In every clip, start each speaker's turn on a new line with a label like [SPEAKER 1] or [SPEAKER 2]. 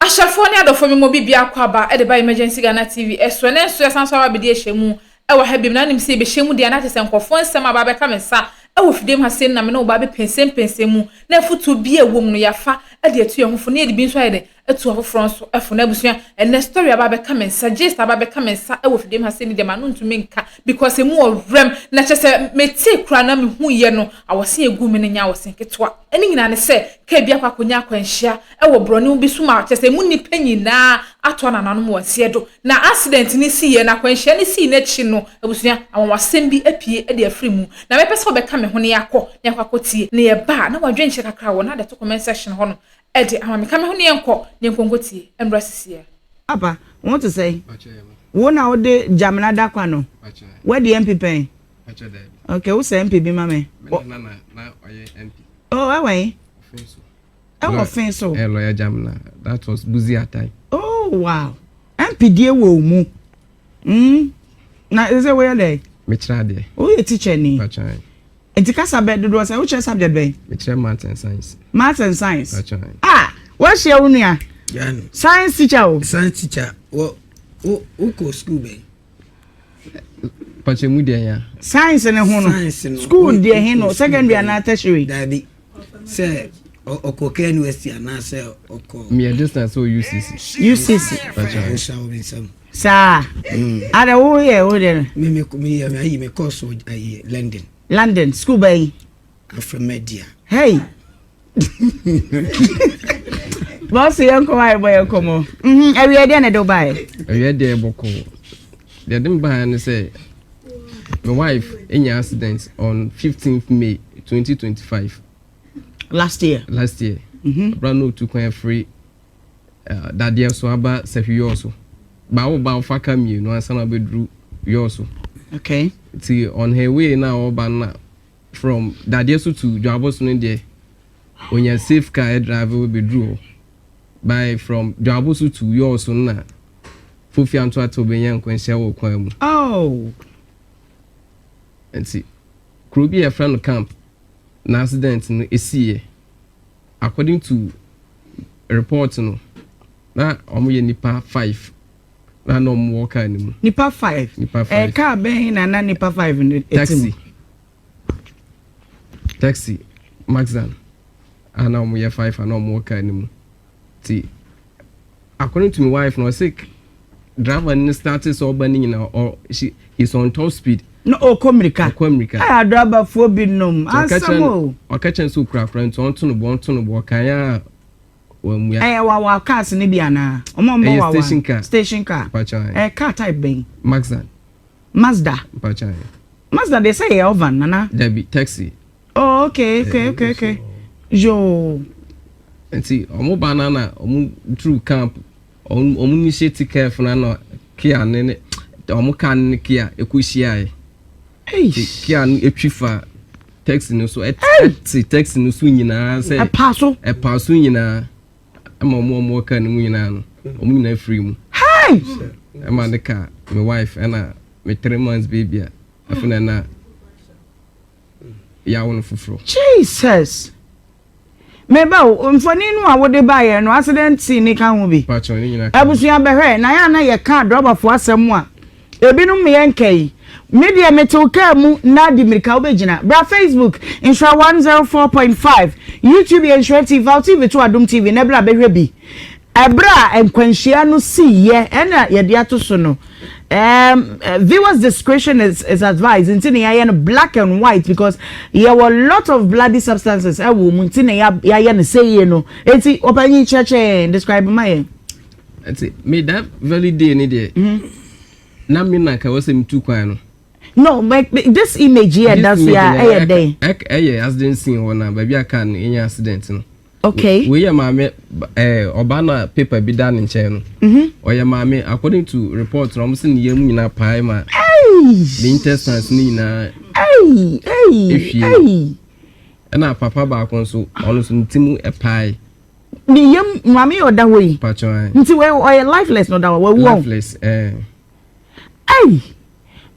[SPEAKER 1] Ahyɛfoɔ ne adɔfoɔ me mɔ bi biako aba de ba Emergency Ghana TV so ɛnɛ nso yɛsan so aba abɛdi ahyɛmu wɔ ha biom na wonim sɛ yɛbɛhyɛ mu deɛ na kyerɛ sɛ nkurɔfoɔ nsɛm aba abɛka me nsa wɔ fidie mu ha sei no na me ne wo ba abɛpɛnsɛmpɛnsɛm mu na afutuo bi a ɛwɔ mu no yɛafa de atu yɛn ho fo na yɛde bi nso ayɛ dɛ atu afoforɔ nso fo na abusua ɛnɛ story aba abɛka me nsa gist aba abɛka me nsa wɔ fidie mu ha sei no deɛ m'ano ntumi nka because ɛmu ɔwerɛm na kyerɛ sɛ metee koraa na mehuiɛ no awɔse ɛgu me no nyɛ awɔse nketewa. Ne nyinaa ne sɛ, kaa bi akɔ akɔnya akwanhyia wɔ borɔno bi so ma kyerɛ sɛ emu nnipa nyinaa ato anananom wɔn seɛ do. Na accident no siiɛ no, akwanhyia no sii no akyi no, abusua, anwanwasɛm bi apue de afiri mu. Na mɛpɛ sɛ wobɛka me ho na yɛakɔ na yɛakɔ akɔtie. Na yɛba a, na w'adwenkyerɛ kakra wɔ na de to comment section hɔ nom de ama me. Ka me ho na yɛnkɔ na yɛnkɔ nkɔtie mmra sisiɛ.
[SPEAKER 2] Papa, wo ho te sɛn? Wo na wode Gyamena da kwa no? Woadi MP pɛn? Okay, wo sɛ MP bi ma me.
[SPEAKER 3] Me nana na na ɔyɛ MP.
[SPEAKER 2] Oh, ɛwɔ yi. Ɛwɔ fin so.
[SPEAKER 3] Ɛ lawyer Jamina, that was Buzi Atai.
[SPEAKER 2] Oh wow, MP die wɔ mu. Mm. Na ɛsɛ woyɛ dɛ?
[SPEAKER 3] Mekyerɛ adeɛ.
[SPEAKER 2] Woyɛ teacher ni.
[SPEAKER 3] Patran.
[SPEAKER 2] Nti kasa bɛ dodoɔ sɛ wokyerɛ subject bɛn?
[SPEAKER 3] Mekyerɛ maths and science.
[SPEAKER 2] Maths and science.
[SPEAKER 3] Patran.
[SPEAKER 2] Ah, wɔahyia wo nua. Science teacher o.
[SPEAKER 4] Science teacher, wɔ wo wokɔ school bɛn?
[SPEAKER 3] Pàṣẹ mu deɛ ya.
[SPEAKER 2] Science ne ho no. School deɛ he no secondary anaa tertiary.
[SPEAKER 4] Daabi sɛ ɔkɔ KNUST anaasɛ ɔkɔ.
[SPEAKER 3] Meyɛ distance wɔ UCC.
[SPEAKER 2] UCC. Saa. Ada wo yɛ wo deɛ no.
[SPEAKER 4] Me me me yɛ ayi me course wɔ ayi London.
[SPEAKER 2] London school bɛyi.
[SPEAKER 4] Afromedia.
[SPEAKER 2] Hey. Bɔsi yɛn kɔ ayɛ bɔ yɛn kɔmɔ. Mhm, awia deɛ na ɛde baeɛ.
[SPEAKER 3] Awia deɛ bɔkɔ. Deɛ de baeɛ ne sɛ my wife enya accident on 15th May 2025.
[SPEAKER 2] Last year.
[SPEAKER 3] Last year. Mhm. Abira no otu kwan afiri eh, dadeɛ so aba sahwi so. Baawo ba ɔfa ka mmienu ansa na abɛduru yɔɔ so.
[SPEAKER 2] Okay.
[SPEAKER 3] Ti on her way na ɔba na From dadeɛ so to dwabo so no deɛ onya safe car ɛdrive bɛduru hɔ by from dwabo so to yɔɔ so no na fofia nto ate obɛnya nkwanhyia wɔ kwan mu.
[SPEAKER 2] Oh.
[SPEAKER 3] Nti kuro bi a yɛfrɛ no camp na accident no ɛsiiɛ according to report no na wɔn yɛ nipa 5 na na wɔn wɔ car no mu.
[SPEAKER 2] Nipa 5?
[SPEAKER 3] Nipa 5.
[SPEAKER 2] Ɛɛ car bɛn na na nipa 5 no ɛte mu?
[SPEAKER 3] Taxi. Taxi Maxan a na wɔyɛ 5 a na wɔwɔ car no mu. Nti according to my wife no ɔse driver no start sɛ ɔba no nyinaa ɔ she he's on top speed.
[SPEAKER 2] Na ɔkɔ mmirika.
[SPEAKER 3] Ɔkɔ mmirika.
[SPEAKER 2] Ɛyɛ adrabafoɔ bi nom asɛm o.
[SPEAKER 3] Ɔka kyerɛ no sɛ okura akora nti ɔnto no bo ɔnto no bo ɔkae a wammua.
[SPEAKER 2] Ɛyɛ wawa cars no bi anaa? Ɔmo a ɔmo bɔ wawa.
[SPEAKER 3] Ɛyɛ station car.
[SPEAKER 2] Station car.
[SPEAKER 3] Mpakyɛw.
[SPEAKER 2] Ɛyɛ car type bɛn?
[SPEAKER 3] Maxan.
[SPEAKER 2] Mazda.
[SPEAKER 3] Mpakyɛw.
[SPEAKER 2] Mazda deɛ sɛ yɛ ovan nana.
[SPEAKER 3] Dabi taxi.
[SPEAKER 2] Oh okay okay okay okay yoo.
[SPEAKER 3] Nti ɔmo ba na na ɔmo duru camp ɔmo ɔmo initiate curve na na kia ne ne ɔmo car ne ne kia ekɔ hyiaeɛ. Nti kia no etwi fa taxi no so ɛte taxi no so nyinaa sɛ.
[SPEAKER 2] Ɛpa so.
[SPEAKER 3] Ɛpa so nyinaa ɛma ɔmo ɔmo wɔ car no mu nyinaa no ɔmo nyinaa firi mu.
[SPEAKER 2] Hey!
[SPEAKER 3] Ɛma ne car me wife ɛna me 3 months baby a afei na na yɛawo no foforɔ.
[SPEAKER 2] Jesus! Meba o, mfoni no a wode baeɛ no accident scene ne ka ho bi.
[SPEAKER 3] Pakyɛw ne nyinaa ka ho.
[SPEAKER 2] Abusua bɛhwɛ na yɛ a na yɛka adrɔbafoɔ asɛm a ebinom yɛ nka yi. Me deɛ metew kaa mu na di mirika wobɛgyina. Bra Facebook, Nhyira 104.5, YouTube yɛ Nhyira TV, fa wo TV to Adom TV na bra bɛhwɛ bi. Ɛberɛ a nkwanhyia no siiɛ ɛna yɛde ato so no, viewers discretion is advised nti na yɛayɛ no black and white because yɛwɔ lot of bloody substances ɛwɔ mu nti na yɛayɛ no sɛ yie no. Enti ɔpanyin kyerɛkyerɛ yɛn, describe ma yɛn.
[SPEAKER 3] Nti me that very day ni deɛ na me na nka wɔ sɛ metu kwan no.
[SPEAKER 2] No, but this image here does ya ɛyɛ dɛn?
[SPEAKER 3] Ɛyɛ accident scene hɔ na baabi a car no ɛnya accident no.
[SPEAKER 2] Okay.
[SPEAKER 3] Wei yɛ maame ɛɛ ɔbaa na paper bi da ne nkyɛn no. Ɔyɛ maame according to report na wɔn sɛ ne yam nyinaa pae ma. Ne intestines ne nyinaa. Ehwie. Ɛna papa baako nso ɔno nso ne ti mu ɛpae.
[SPEAKER 2] Ne yam maame yɛ ɔda hɔ yi.
[SPEAKER 3] Patro.
[SPEAKER 2] Nti wei ɔyɛ lifeless na ɔda hɔ wawu ɔn.
[SPEAKER 3] Lifeless ɛɛ.
[SPEAKER 2] Ɛy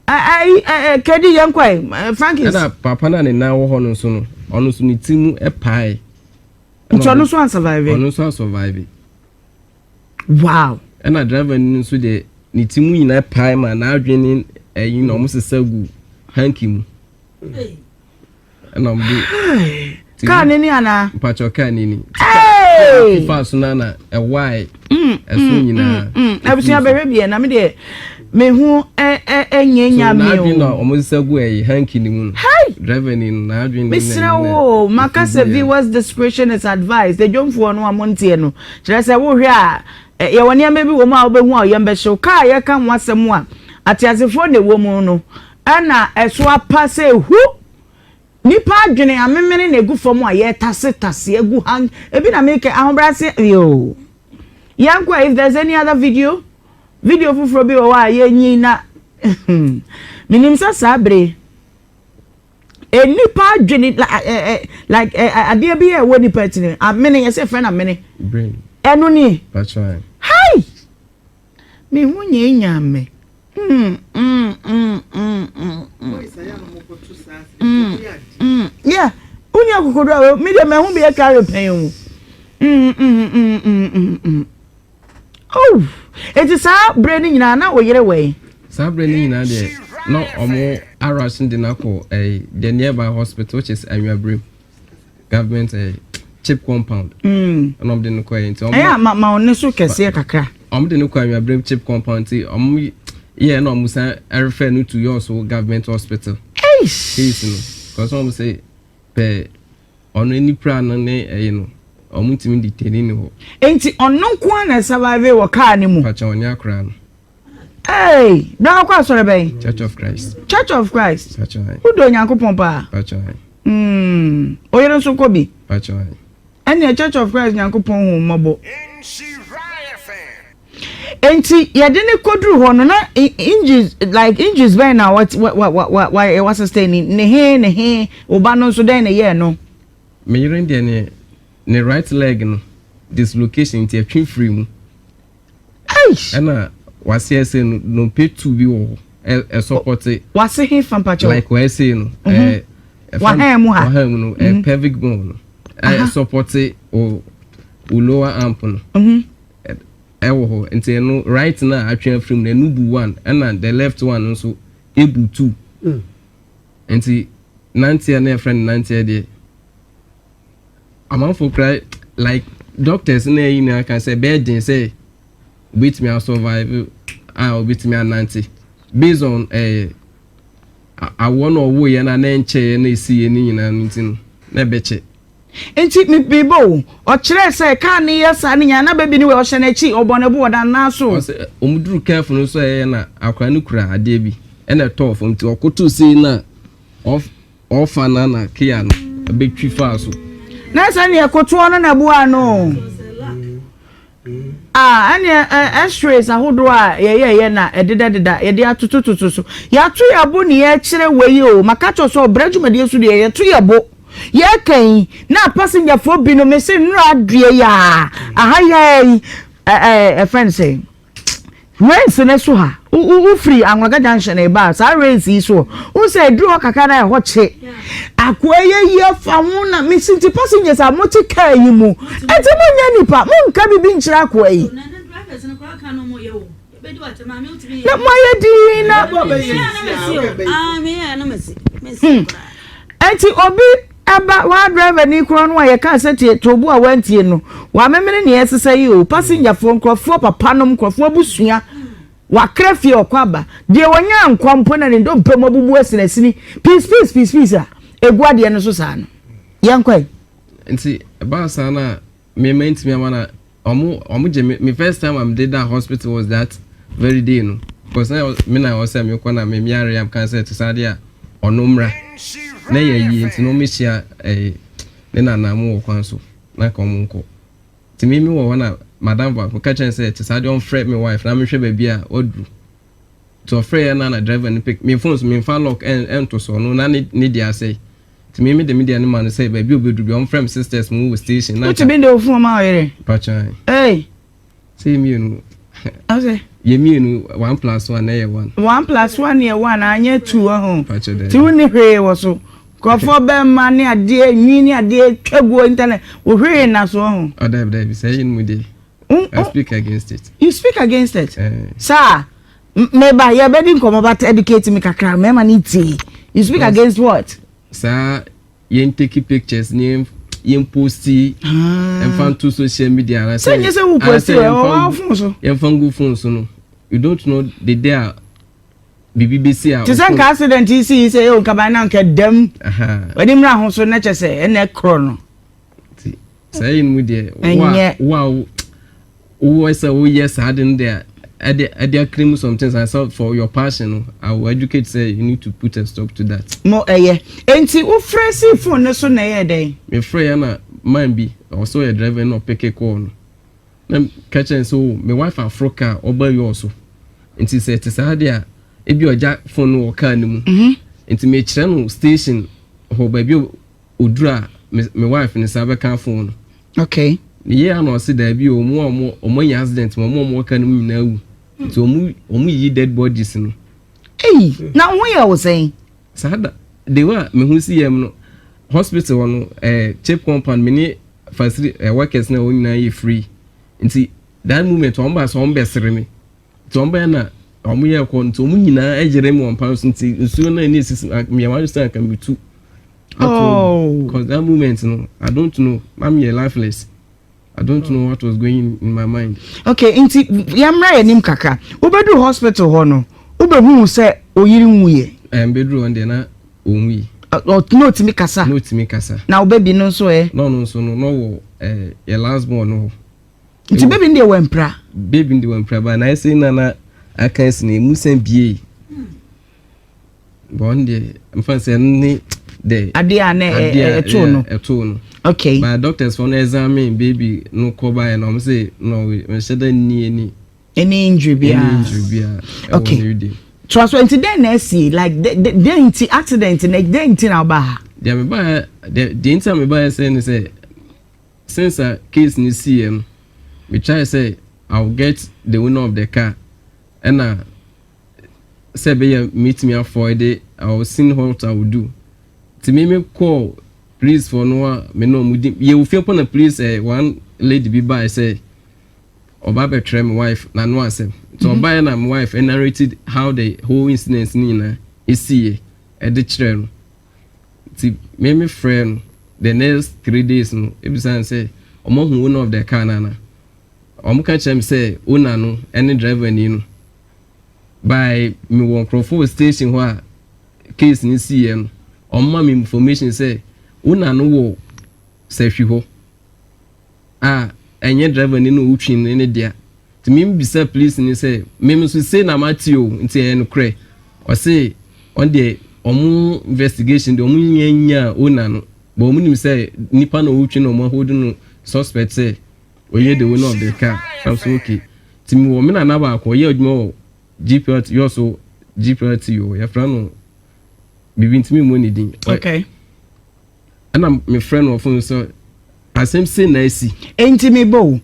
[SPEAKER 2] ɛy ɛɛ kedi yɛn kɔ ɛ Frankis.
[SPEAKER 3] Ɛna papa na ne nan wɔ hɔ no nso no ɔno nso ne ti mu ɛpae.
[SPEAKER 2] Nti ɔno nso ansurvive.
[SPEAKER 3] Ɔno nso ansurvive.
[SPEAKER 2] Wow.
[SPEAKER 3] Ɛna driver no nso deɛ ne ti mu nyinaa pae ma n'adwene ɛyi na wɔn sesa gu hanky mu. Ɛna wɔn
[SPEAKER 2] de. Kaa ne ni anaa?
[SPEAKER 3] Mpatsɔ kaa ne ni. Hey! Fa so na na ɛwae mm, ɛso mm, nyinaa.
[SPEAKER 2] Mm, Abusua bɛhwɛ bi na me deɛ me ho ɛnyɛ nya mi o.
[SPEAKER 3] So n'adwene na wɔn sesa gu ɛyi hanky ne mu no.
[SPEAKER 2] Hey!
[SPEAKER 3] Driver ni no n'adwene ne
[SPEAKER 2] Mesrɛ wo maka sɛ viewers discretion is advised. Edwomfoɔ no a monteɛ no kyerɛ sɛ wohwɛ a yɛwɔ nneɛma bi wɔ mu a wobɛhu a ɔyɛm bɛhyew. Kaa yɛka ho asɛm a ateasefoɔ na ɛwɔ mu no ɛna ɛso apa sɛ hu. Nnipa adwene amemene na egu fam a yɛtasetase agu ha ebi na meka ahobrɛase yoo yɛnkɔ if there's any other video video foforɔ bi wɔ hɔ a yɛnyi na menim sɛ saa bere nnipa adwene like adeɛ bi a ɛwɔ nipa tiri amene yɛsɛ fɛ na amene ɛno nie hai Me ho nyanyan me. Mm, mm, mm, mm, mm, mm. Mm, mm, yeah. Wonni akokodu a me deɛ mahu bi atwa repɛn o. Mm, mm, mm, mm, mm, mm. Oh, eti saa berɛ no nyinaa na wo yere wɔ yi?
[SPEAKER 3] Saa berɛ no nyinaa deɛ na ɔmo arase de no akɔ eh, the nearby hospital which is Anwabirim. Government eh, chip compound. Mm. Ɛna ɔmo de no kɔ yɛ nti ɔmo.
[SPEAKER 2] Ɛyɛ ma ma ɔne so kɛseɛ kakra.
[SPEAKER 3] Ɔmo de no kɔ Anwabirim chip compound nti ɔmo yɛ ɛna ɔmo san ɛrefer no to Yɔso government hospital.
[SPEAKER 2] Eish.
[SPEAKER 3] Case no cause ɔmo sɛ pɛ ɔno ani pra no ne ɛyi no ɔmo ntumi detain ne hɔ.
[SPEAKER 2] Nti ɔno nko ara na survive wɔ kaa no mu.
[SPEAKER 3] Pakyɛ ɔne akora no.
[SPEAKER 2] Hey, bra wokɔ asɔre bɛn?
[SPEAKER 3] Church of Christ.
[SPEAKER 2] Church of Christ. Wodɔ Onyankopɔn paa. Mm. Oyere nso kɔ bi. Ɛnneɛ Church of Christ Nyankopɔn hu mmɔbɔ. Enti yɛde ne kɔduru hɔ no na injuries like injuries bɛn na wa wa wa wa wa wa sustain ne he ne he wo ba no nso dɛn na ɛyɛɛ no?
[SPEAKER 3] Me yere deɛ ne ne right leg no dislocation nti ɛtwe firi mu.
[SPEAKER 2] Eish!
[SPEAKER 3] Ɛna wase ɛsɛ no dompe tu bi wɔ hɔ ɛsɔpɔte.
[SPEAKER 2] Wase he fa mpakyɛw?
[SPEAKER 3] Like wɛsɛ no. Mhm.
[SPEAKER 2] Wahan mu ha.
[SPEAKER 3] Wahan mu no ɛ mhm. pelvic bone no ɛsɔpɔte o o lower arm no.
[SPEAKER 2] Mhm.
[SPEAKER 3] Ɛwɔ hɔ nti ɛno right na atwe afiri mu na ɛno bu one ɛna the left one nso ebu two. Mm. Nti nanteɛ na yɛfrɛ no nanteɛ deɛ. Amanfoɔ koraa like doctors na ɛyi nyinaa ka sɛ ɛbɛyɛ den sɛ obetumi asurvive a obetumi anante based on ɛɛ eh, awoɔ na ɔwoeɛ na na ɛnkyɛeɛ na ɛsiiɛ ne nyinaa no nti no na ɛbɛkyɛ.
[SPEAKER 2] Nti mebɔ o, ɔkyerɛɛ sɛ kaa no yɛ saa ne nyinaa na baby no wei ɔhyɛ n'akyi, ɔbɔ ne bo, ɔda ne nan so.
[SPEAKER 3] Ɔsɛ wɔn duru kɛɛfo no nso ɛyɛ na akwadaa no kura adeɛ bi ɛna ɛtɔɔ fam nti ɔkoto sei na ɔf Ɔfa na na Kia no bɛtwi faa so.
[SPEAKER 2] Na sɛ neɛ kotoɔ no na ɛboaa no o. Ah, ɛneɛ x-rays ahodoɔ a yɛyɛyɛ na ɛdedadeda yɛde atotototo so. Yɛato yɛn bo ne yɛkyerɛ wei o. Maka kyerɛ sɛ ɔbrɛ dwumadie so deɛ yɛto yɛn bo. Yɛka yi na pasengyafoɔ binom mese nnora adeɛ yi a aha yɛ yi ɛfɛn sɛ Rails no so ha, wo firi Anwaka junction reba a, saa rails yi so, wohu sɛ ɛduru hɔ kakra na ɛhɔ kye. Akoa yɛ yi afa ho na mesi nti passengers a mote kaa yi mu, ɛnti monyɛ nipa, monka biribi nkyerɛ akoa yi. Na moayɛ din na. Hmm. Ɛnti obi Ɛba waa driver ni korɔ no a yɛkaa sɛ tie to bo a wantie no wamemene nea ɛsesɛ yi o passengerfoɔ nkorɔfoɔ papa nom nkorɔfoɔ abusua wakra fie ɔkɔ aba deɛ wanya nkwa mpo na ne ndompe mu abubu asinasini peace peace peace peace a egu adeɛ no so saa no yɛnkɔ yi.
[SPEAKER 3] Nti ɛbaa saa na me mantumi ama na Ɔmo ɔmo gye me me first time a me de da hospital was that very day no because na me na ɔsɛ me kɔ na me yare am kan sɛ te saa deɛ a ɔno mmra na yɛ yie nti na ɔmo hyia ɛɛ ne nana mo wɔ kwan so na ka ɔmo nkɔ nti me me wɔ hɔ na madam baako ka kyerɛ sɛ te saa deɛ ɔmfrɛ me wife na mehwɛ baabi a waduru nti ɔfrɛ yɛ na na driver no pick me phone so me nfa lock ɛnto so ɔno na ne ne deɛ asɛe. Nti me mede me deɛ no ma no sɛ baabi a ɔbɛduru biara ɔmfrɛ me sisters mu wɔ station na nka.
[SPEAKER 2] Wotumi de wo phone ma wo yere?
[SPEAKER 3] Mpakyɛ.
[SPEAKER 2] Ei.
[SPEAKER 3] Sɛ yɛ mmienu.
[SPEAKER 2] Ɔsɛ.
[SPEAKER 3] Yɛ mmienu one plus one ɛyɛ one.
[SPEAKER 2] One plus one yɛ one anyɛ two ɔho.
[SPEAKER 3] Mpakyɛ dɛ.
[SPEAKER 2] Ti wo ni hwee wɔ so. Nkurɔfoɔ bɛma ne adeɛ nwi ne adeɛ twa guo internet wo hwee na so ɔho.
[SPEAKER 3] Ɔdɛbi dɛbi sɛ ɛyɛ no mu deɛ. I speak against it.
[SPEAKER 2] You speak against it?
[SPEAKER 3] Saa.
[SPEAKER 2] Meba yɛbɛdi nkɔmmɔ but educate me kakra mmarima no tie. You speak against what?
[SPEAKER 3] Saa yɛn take pictures ne yɛn posti ɛnfa nto social media
[SPEAKER 2] anaasɛ sɛ nyɛ sɛ wo posti wɔ ɛwɔ phone so.
[SPEAKER 3] Yɛnfa ngu phone so no you don't know the day a biribi bɛsi a.
[SPEAKER 2] Te sɛ nka accident yi si yi sɛ ɛwɔ nkaban na nka dɛm wɔde mmira ho so na kyɛ sɛ ɛna ɛkorɔ no.
[SPEAKER 3] Saa yi no mu deɛ wo a wowɔ sɛ woyɛ saa de no deɛ ɛde ɛde akiri mu something and so for your passion no I will educate say you need to put a stop to that.
[SPEAKER 2] Mo ɛyɛ nti wofrɛ si phone ne so na ɛyɛ dɛn.
[SPEAKER 3] Mefrɛ yɛ na man bi ɔsɛ ɔyɛ driver na ɔpeke call no na ka kyerɛ sɛ o me wife aforo car ɔba yi ɔso nti sɛ ɛte saa deɛ a ebi ɔgya phone no wɔ car no mu nti mekyerɛ no station hɔ baabi oduru a me me wife ne nsa bɛka phone
[SPEAKER 2] no. Okay.
[SPEAKER 3] Ne yie ana ɔse daabi o ɔmo a ɔmo ɔmo anya accident ma ɔmo a ɔmo wɔ car no mu nyinaa awu nti ɔmo ɔmo yiyi dead bodies no.
[SPEAKER 2] Ei na wo ho yɛ wo sɛn?
[SPEAKER 3] Saa da the way a me ho si yɛ me no hospital hɔ no ɛɛ eh, chip compound me ne facility ɛɛ eh, workers na wɔn nyinaa yɛ free nti that moment wɔn ba sɛ wɔn bɛ sere me nti wɔn bɛyɛ na wɔn yɛ kɔ nti wɔn nyinaa ɛyere mu wɔn pan so nti nsuo na ɛni esisi mmea wɔn ayɛ sɛ anka mi tu. Oh. Because that moment, no, I don't know. I'm here lifeless. I don't know what was going in my mind.
[SPEAKER 2] Okay, nti yɛmmra yɛn nim kakra. Wobɛduru hospital hɔ no, wobɛhu sɛ oyiri nwuiɛ.
[SPEAKER 3] Ɛn bɛduru hɔ deɛ na ɔnwui.
[SPEAKER 2] Na ɔtumi kasa.
[SPEAKER 3] Na ɔtumi kasa.
[SPEAKER 2] Na wo baby no nso ɛ?
[SPEAKER 3] Na ɔno nso no, na ɔwɔ ɛɛ yɛ last born no hɔ.
[SPEAKER 2] Nti baby no deɛ wampira?
[SPEAKER 3] Baby no deɛ wampira ba na ayɛ sɛ na na aka asi no emu sɛn bie. Bɔn deɛ nfa sɛ ne de.
[SPEAKER 2] Adeɛ a na ɛtoo no.
[SPEAKER 3] Ɛtoo no.
[SPEAKER 2] Okay.
[SPEAKER 3] But doctors fo no examine baby no kɔ baeɛ na wɔn sɛ no nhyɛ da nni any.
[SPEAKER 2] Any injury biara.
[SPEAKER 3] Any injury biara.
[SPEAKER 2] Okay. Toa so nti dɛn na asi like dɛn nti accident na dɛn nti na ɔbaa ha.
[SPEAKER 3] Deɛ me baa deɛ deɛ nti a me baa sɛ ne sɛ since a case ne siiɛ no me try sɛ I will get the owner of the car ɛna. sɛ ɛbɛyɛ metumi afɔe I will seen what I will do nti me me kɔɔ police foɔ no a me ne ɔmo di yɛ wɔ fie mpo na police eh, one lady bi bae sɛ ɔba abɛtwerɛ me wife n'ano asɛm nti mhm. ɔbaeɛ na me wife narrated how the whole incident ne nyinaa ɛsiiɛ ɛde kyerɛ no nti me me frɛ no the next 3 days no ebisane sɛ ɔmo ahu owner of the car no ana ɔmo ka kyerɛ me sɛ owner no ɛne driver ni no By me wɔ nkorɔfoɔ wɔ station hɔ a case no siiɛ no ɔmo ma me information sɛ owner no wɔ sahwi hɔ a ɛnyɛ driver ni no ɔtwi no ne dea nti me bisa police ni sɛ me nso sei na mate o nti ɛyɛ nokorɛ ɔse ɔno deɛ ɔmo investigation deɛ ɔmo nyɛ nyaa owner no but ɔmo nim sɛ nipa na ɔtwi no ɔmo hold no suspect sɛ ɔyɛ the owner of the car I'm so okay Nti mewɔ me nana baako ɔyɛ adwuma wɔ GPLT yɛ ɔso GPLT o yɛfrɛ no biribi ntumi mmɔ ne din.
[SPEAKER 2] Okay.
[SPEAKER 3] Ɛna mefrɛ no ɔfon sɛ asɛm sei na asi.
[SPEAKER 2] Enti mebɔ o,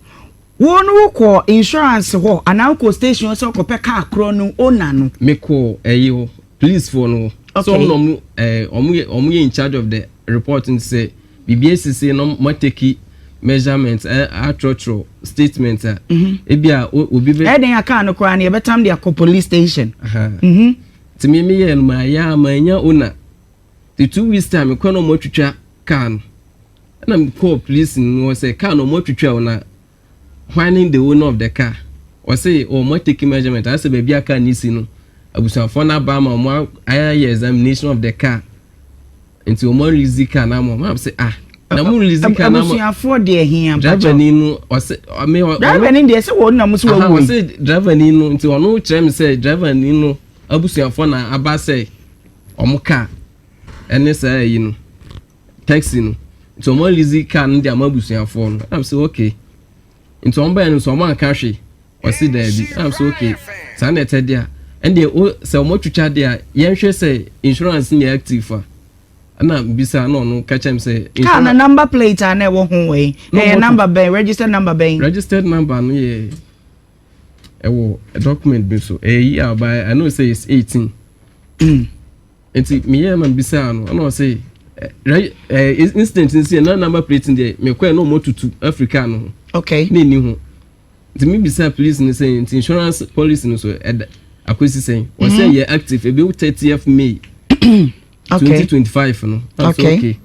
[SPEAKER 2] wo no wokɔ insurance hɔ anaa wokɔ station hɔ sɛ wokɔpɛ car korɔ no owner no?
[SPEAKER 3] Mekɔ ɛyi hɔ, police foɔ no hɔ. Okay. So ɔmo na ɔmo ɛɛ ɔmo yɛ ɔmo yɛ in charge of the report nti sɛ biribi asisi na ɔmo ateki measurement ɛ atwerɛtwerɛ statement a mhm. ebi a obi bɛ.
[SPEAKER 2] Ɛdɛn a car no koraa no yɛbɛtam de akɔ police station.
[SPEAKER 3] Mhm. Nti mi mi yɛ no ma yɛ a ma nya owner the 2 weeks time kɔ na ɔmo atwitwa car no ɛna mi kɔɔ police no hɔ sɛ car no ɔmo atwitwa o na hwan ne the owner of the car ɔse ɔmo ateki measurement ayɛ sɛ baabi a car no si no abusuafoɔ no aba ama ɔmo ayɛ examination of the car nti ɔmo release car no ama ɔmo am sɛ ah na mo release car no ama
[SPEAKER 2] abusuafoɔ deɛ hia
[SPEAKER 3] mpakyɛw driver ni no ɔse ɔme
[SPEAKER 2] driver ni deɛ sɛ wɔn nam so wɔwu
[SPEAKER 3] ɔse driver ni no nti ɔno kyerɛ mi sɛ driver ni no abusuafoɔ na aba sɛ ɔmo car ɛne saa ɛyi no taxi no nti ɔmo release car no de ama abusuafoɔ no ɛna sɛ okay nti ɔmo bɛyɛ no nso ɔmo anka hwee ɔsi daabi ɛna sɛ okay saa na ɛtɛ deɛ a ɛndeɛ o sɛ ɔmo atwitwa deɛ a yɛnhwɛ sɛ insurance no yɛ active a ɛna bisa na ɔno ka kyerɛ mi sɛ.
[SPEAKER 2] Car no number plate a na ɛwɔ ho wɔ yi ɛyɛ number bɛn registered number bɛn.
[SPEAKER 3] Registered number no yɛ ɛwɔ document bi so ɛyɛ yi a but I know say it's 18. Nti meyɛɛ ma mebisaa no ɛna ɔse eh, incident no si na number plate deɛ mekɔɛ na ɔmo atutu afiri car no ho.
[SPEAKER 2] Okay.
[SPEAKER 3] Na ɛni ho. Nti me bisa police no sɛ nti insurance policy no so ɛda akosi sɛn? Wɔsɛ yɛ active ebi 30th May 2025 no. Okay. okay.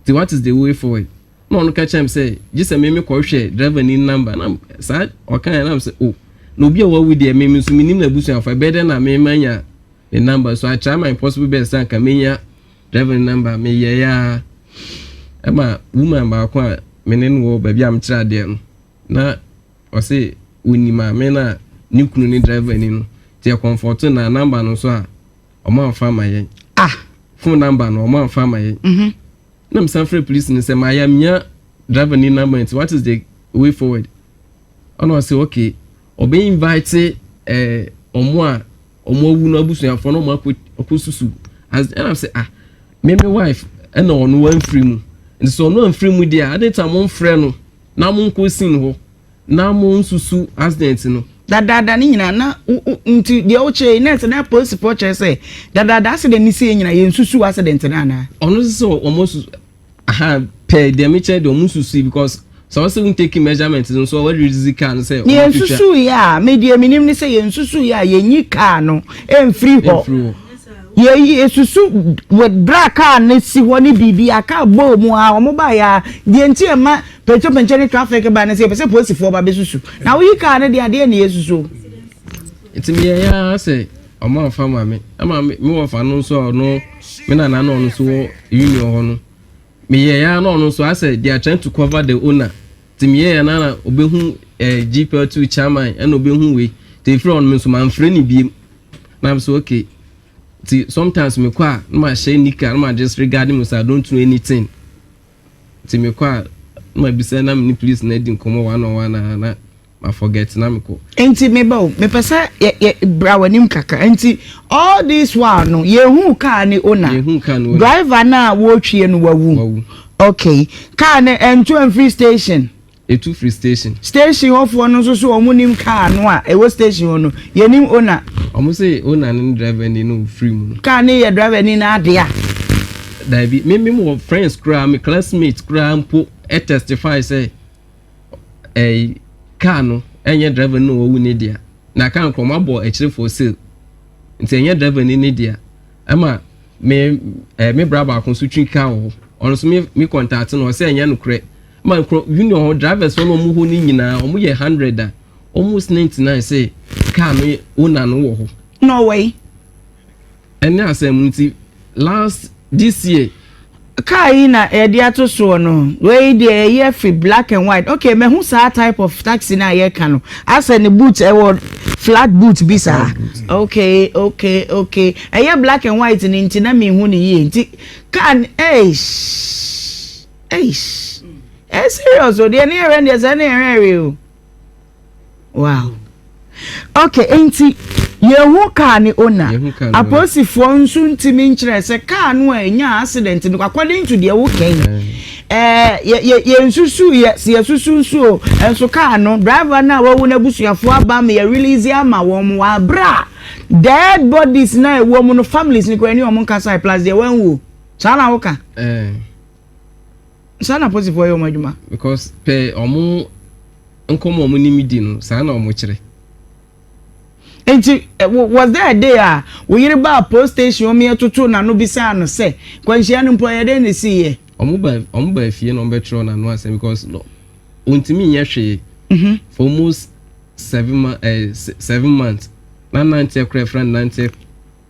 [SPEAKER 3] Nti what is the way forward? Na ɔno ka kyerɛ me sɛ gye sɛ me me kɔhwɛ driver ni number na saa ɔka yɛn na sɛ oh na obi a wawu deɛ me nso menim n'abusuafo ɛbɛyɛ dɛ na me manya ne number so I try my possible best sɛ anka menya driver ni number meyɛ ya ɛma woman baako a me ne no wɔ baabi a mekyerɛ adeɛ no na ɔse onim maame no a ne kunu ne driver ni no nti ɛkɔmfɔto na number no nso a ɔmo amfa ama yɛn
[SPEAKER 2] ah
[SPEAKER 3] phone number no ɔmo amfa ama yɛn na mesan frɛ police no sɛ mayɛ menya driver ni number nti what is the way forward ɔna ɔsɛ okay ɔbɛ invite ɔmo a ɔmo awu no abusuafoɔ na ɔmo akɔ akɔ susu as ɛna sɛ ah me me wife ɛna ɔno wamfiri mu nti sɛ ɔno amfiri mu deɛ ade ta mo mfrɛ no na mo nkɔ scene hɔ na mo nsusu accident no.
[SPEAKER 2] Dadaada ne nyinaa na nti deɛ wokyerɛ yi nɛɛsɛ na polisifoɔ kyerɛ sɛ dadaada accident ne sie nyinaa yɛn nsusu accident no anaa.
[SPEAKER 3] Ɔno nso sɛ ɔmo susu aha pɛ deɛ mekyerɛ deɛ ɔmo susu because sɛ ɔsɛ wɔn take measurement nso ɔwɔ release car no sɛ
[SPEAKER 2] ne yɛn susu yɛ a medeɛ menim ne sɛ yɛn susu yɛ a yɛnyi car no ɛmfiri hɔ
[SPEAKER 3] ɛmfiri hɔ.
[SPEAKER 2] Yɛyi esusu with bra car ne si hɔ ne biribi a car bɔɔ mu a wɔn ba yɛ a deɛ nti ɛma pɛnkyɛpɛnkyɛ ne traffic ba ne sɛ yɛpɛ sɛ polisifoɔ ba bɛsusu na woyi car ne deɛ adeɛ ne yɛsusu.
[SPEAKER 3] Nti meyɛ yɛ ara sɛ ɔmo amfa ma me ama me wɔ fa no nso a ɔno me nana na ɔno nso wɔ union hɔ no meyɛ yɛ ara na ɔno nso asɛ they are trying to cover the owner nti meyɛ yɛ na obehu GPL2 chairman ɛna obehu wei nti efiri ɔno nso mamfrɛ ne biem na so okay nti sometimes mekɔ a na ma hyɛ nika na ma disregard me so I don't know anything nti mekɔ a na ma bisa na me ne police na di nkɔmɔ one on one na na ma forget na mekɔ.
[SPEAKER 2] Nti meba o, mepɛ sɛ yɛ yɛ bra w'anim kakra. Nti all this while no yɛhu car ne owner?
[SPEAKER 3] Yɛhu car ne owner.
[SPEAKER 2] Driver na wɔretwie no wawu?
[SPEAKER 3] Wawu.
[SPEAKER 2] Okay, car ne ɛnto amfiri station?
[SPEAKER 3] Etu firi station.
[SPEAKER 2] Station hɔfoɔ no nso so wɔn nim car no a ɛwɔ station hɔ no yɛnim owner?
[SPEAKER 3] Ɔmo sɛ owner ne driver ni no firi mu no.
[SPEAKER 2] Car ne yɛ driver ni n'adeɛ a?
[SPEAKER 3] Daabi, me wɔ friends koraa, me classmate koraa mpo ɛ testify sɛ ɛɛ car no ɛnyɛ driver no wawu ne dea na car no kora ɔmo abɔ akyire for sale nti ɛnyɛ driver ni ne dea. Ɛma me me bra baako nso twi car wɔ hɔ, ɔno nso me contact no ɔsɛ ɛnyɛ nokorɛ. Ma nkorɔ union hɔ drivers wɔn a ɔmo hɔ ne nyinaa ɔmo yɛ 100 a almost 99 sɛ car no owner no wɔ hɔ.
[SPEAKER 2] Na ɔwɔ yi?
[SPEAKER 3] Ɛne asɛm nti last this year.
[SPEAKER 2] Car yi na yɛde ato soɔ no, wei deɛ ɛyɛ firi black and white. Okay, mehu saa type of taxi na yɛka no asɛ ne boot ɛwɔ flat boot bi saa. Okay, ɛyɛ black and white ne nti na mehu ne yie. Nti car no, eish eish, ɛ serious o. Deɛ ne yɛrɛ deɛ sɛ ne yɛrɛ yɛrɛ o. Wow, okay, nti yɛhu car ne owner?
[SPEAKER 3] Yɛhu car ne owner.
[SPEAKER 2] Apolisifoɔ nso ntumi nkyerɛ sɛ car no a ɛnya accident no according to deɛ wokɛn yɛ yɛ yɛnsusu yɛ sɛ yɛsusu nso o nso car no driver no a wawu n'abusuafoɔ aba ma yɛ release ama wɔn wɔ abere a dead bodies na ɛwɔ mu no families no koraa ne wɔn nkasa plus deɛ wɔnwuo saa na woka?
[SPEAKER 3] Ɛɛ.
[SPEAKER 2] Saa na apolisifoɔ yɛ wɔn adwuma?
[SPEAKER 3] Because pɛ ɔmo nkɔmɔ ɔmo ne mi di no saa na ɔmo kyerɛ.
[SPEAKER 2] Nti was there a day a wo yere baa police station wɔn yɛ toto n'ano bisa no sɛ kwanhyia no mpo ɛyɛ dɛn na esi yɛ?
[SPEAKER 3] Ɔmo ba fie na ɔmo bɛtwerɛ n'ano asɛm because no ontumi nyɛ hwee for almost 7 months na nanteɛ koraa ɛfra nanteɛ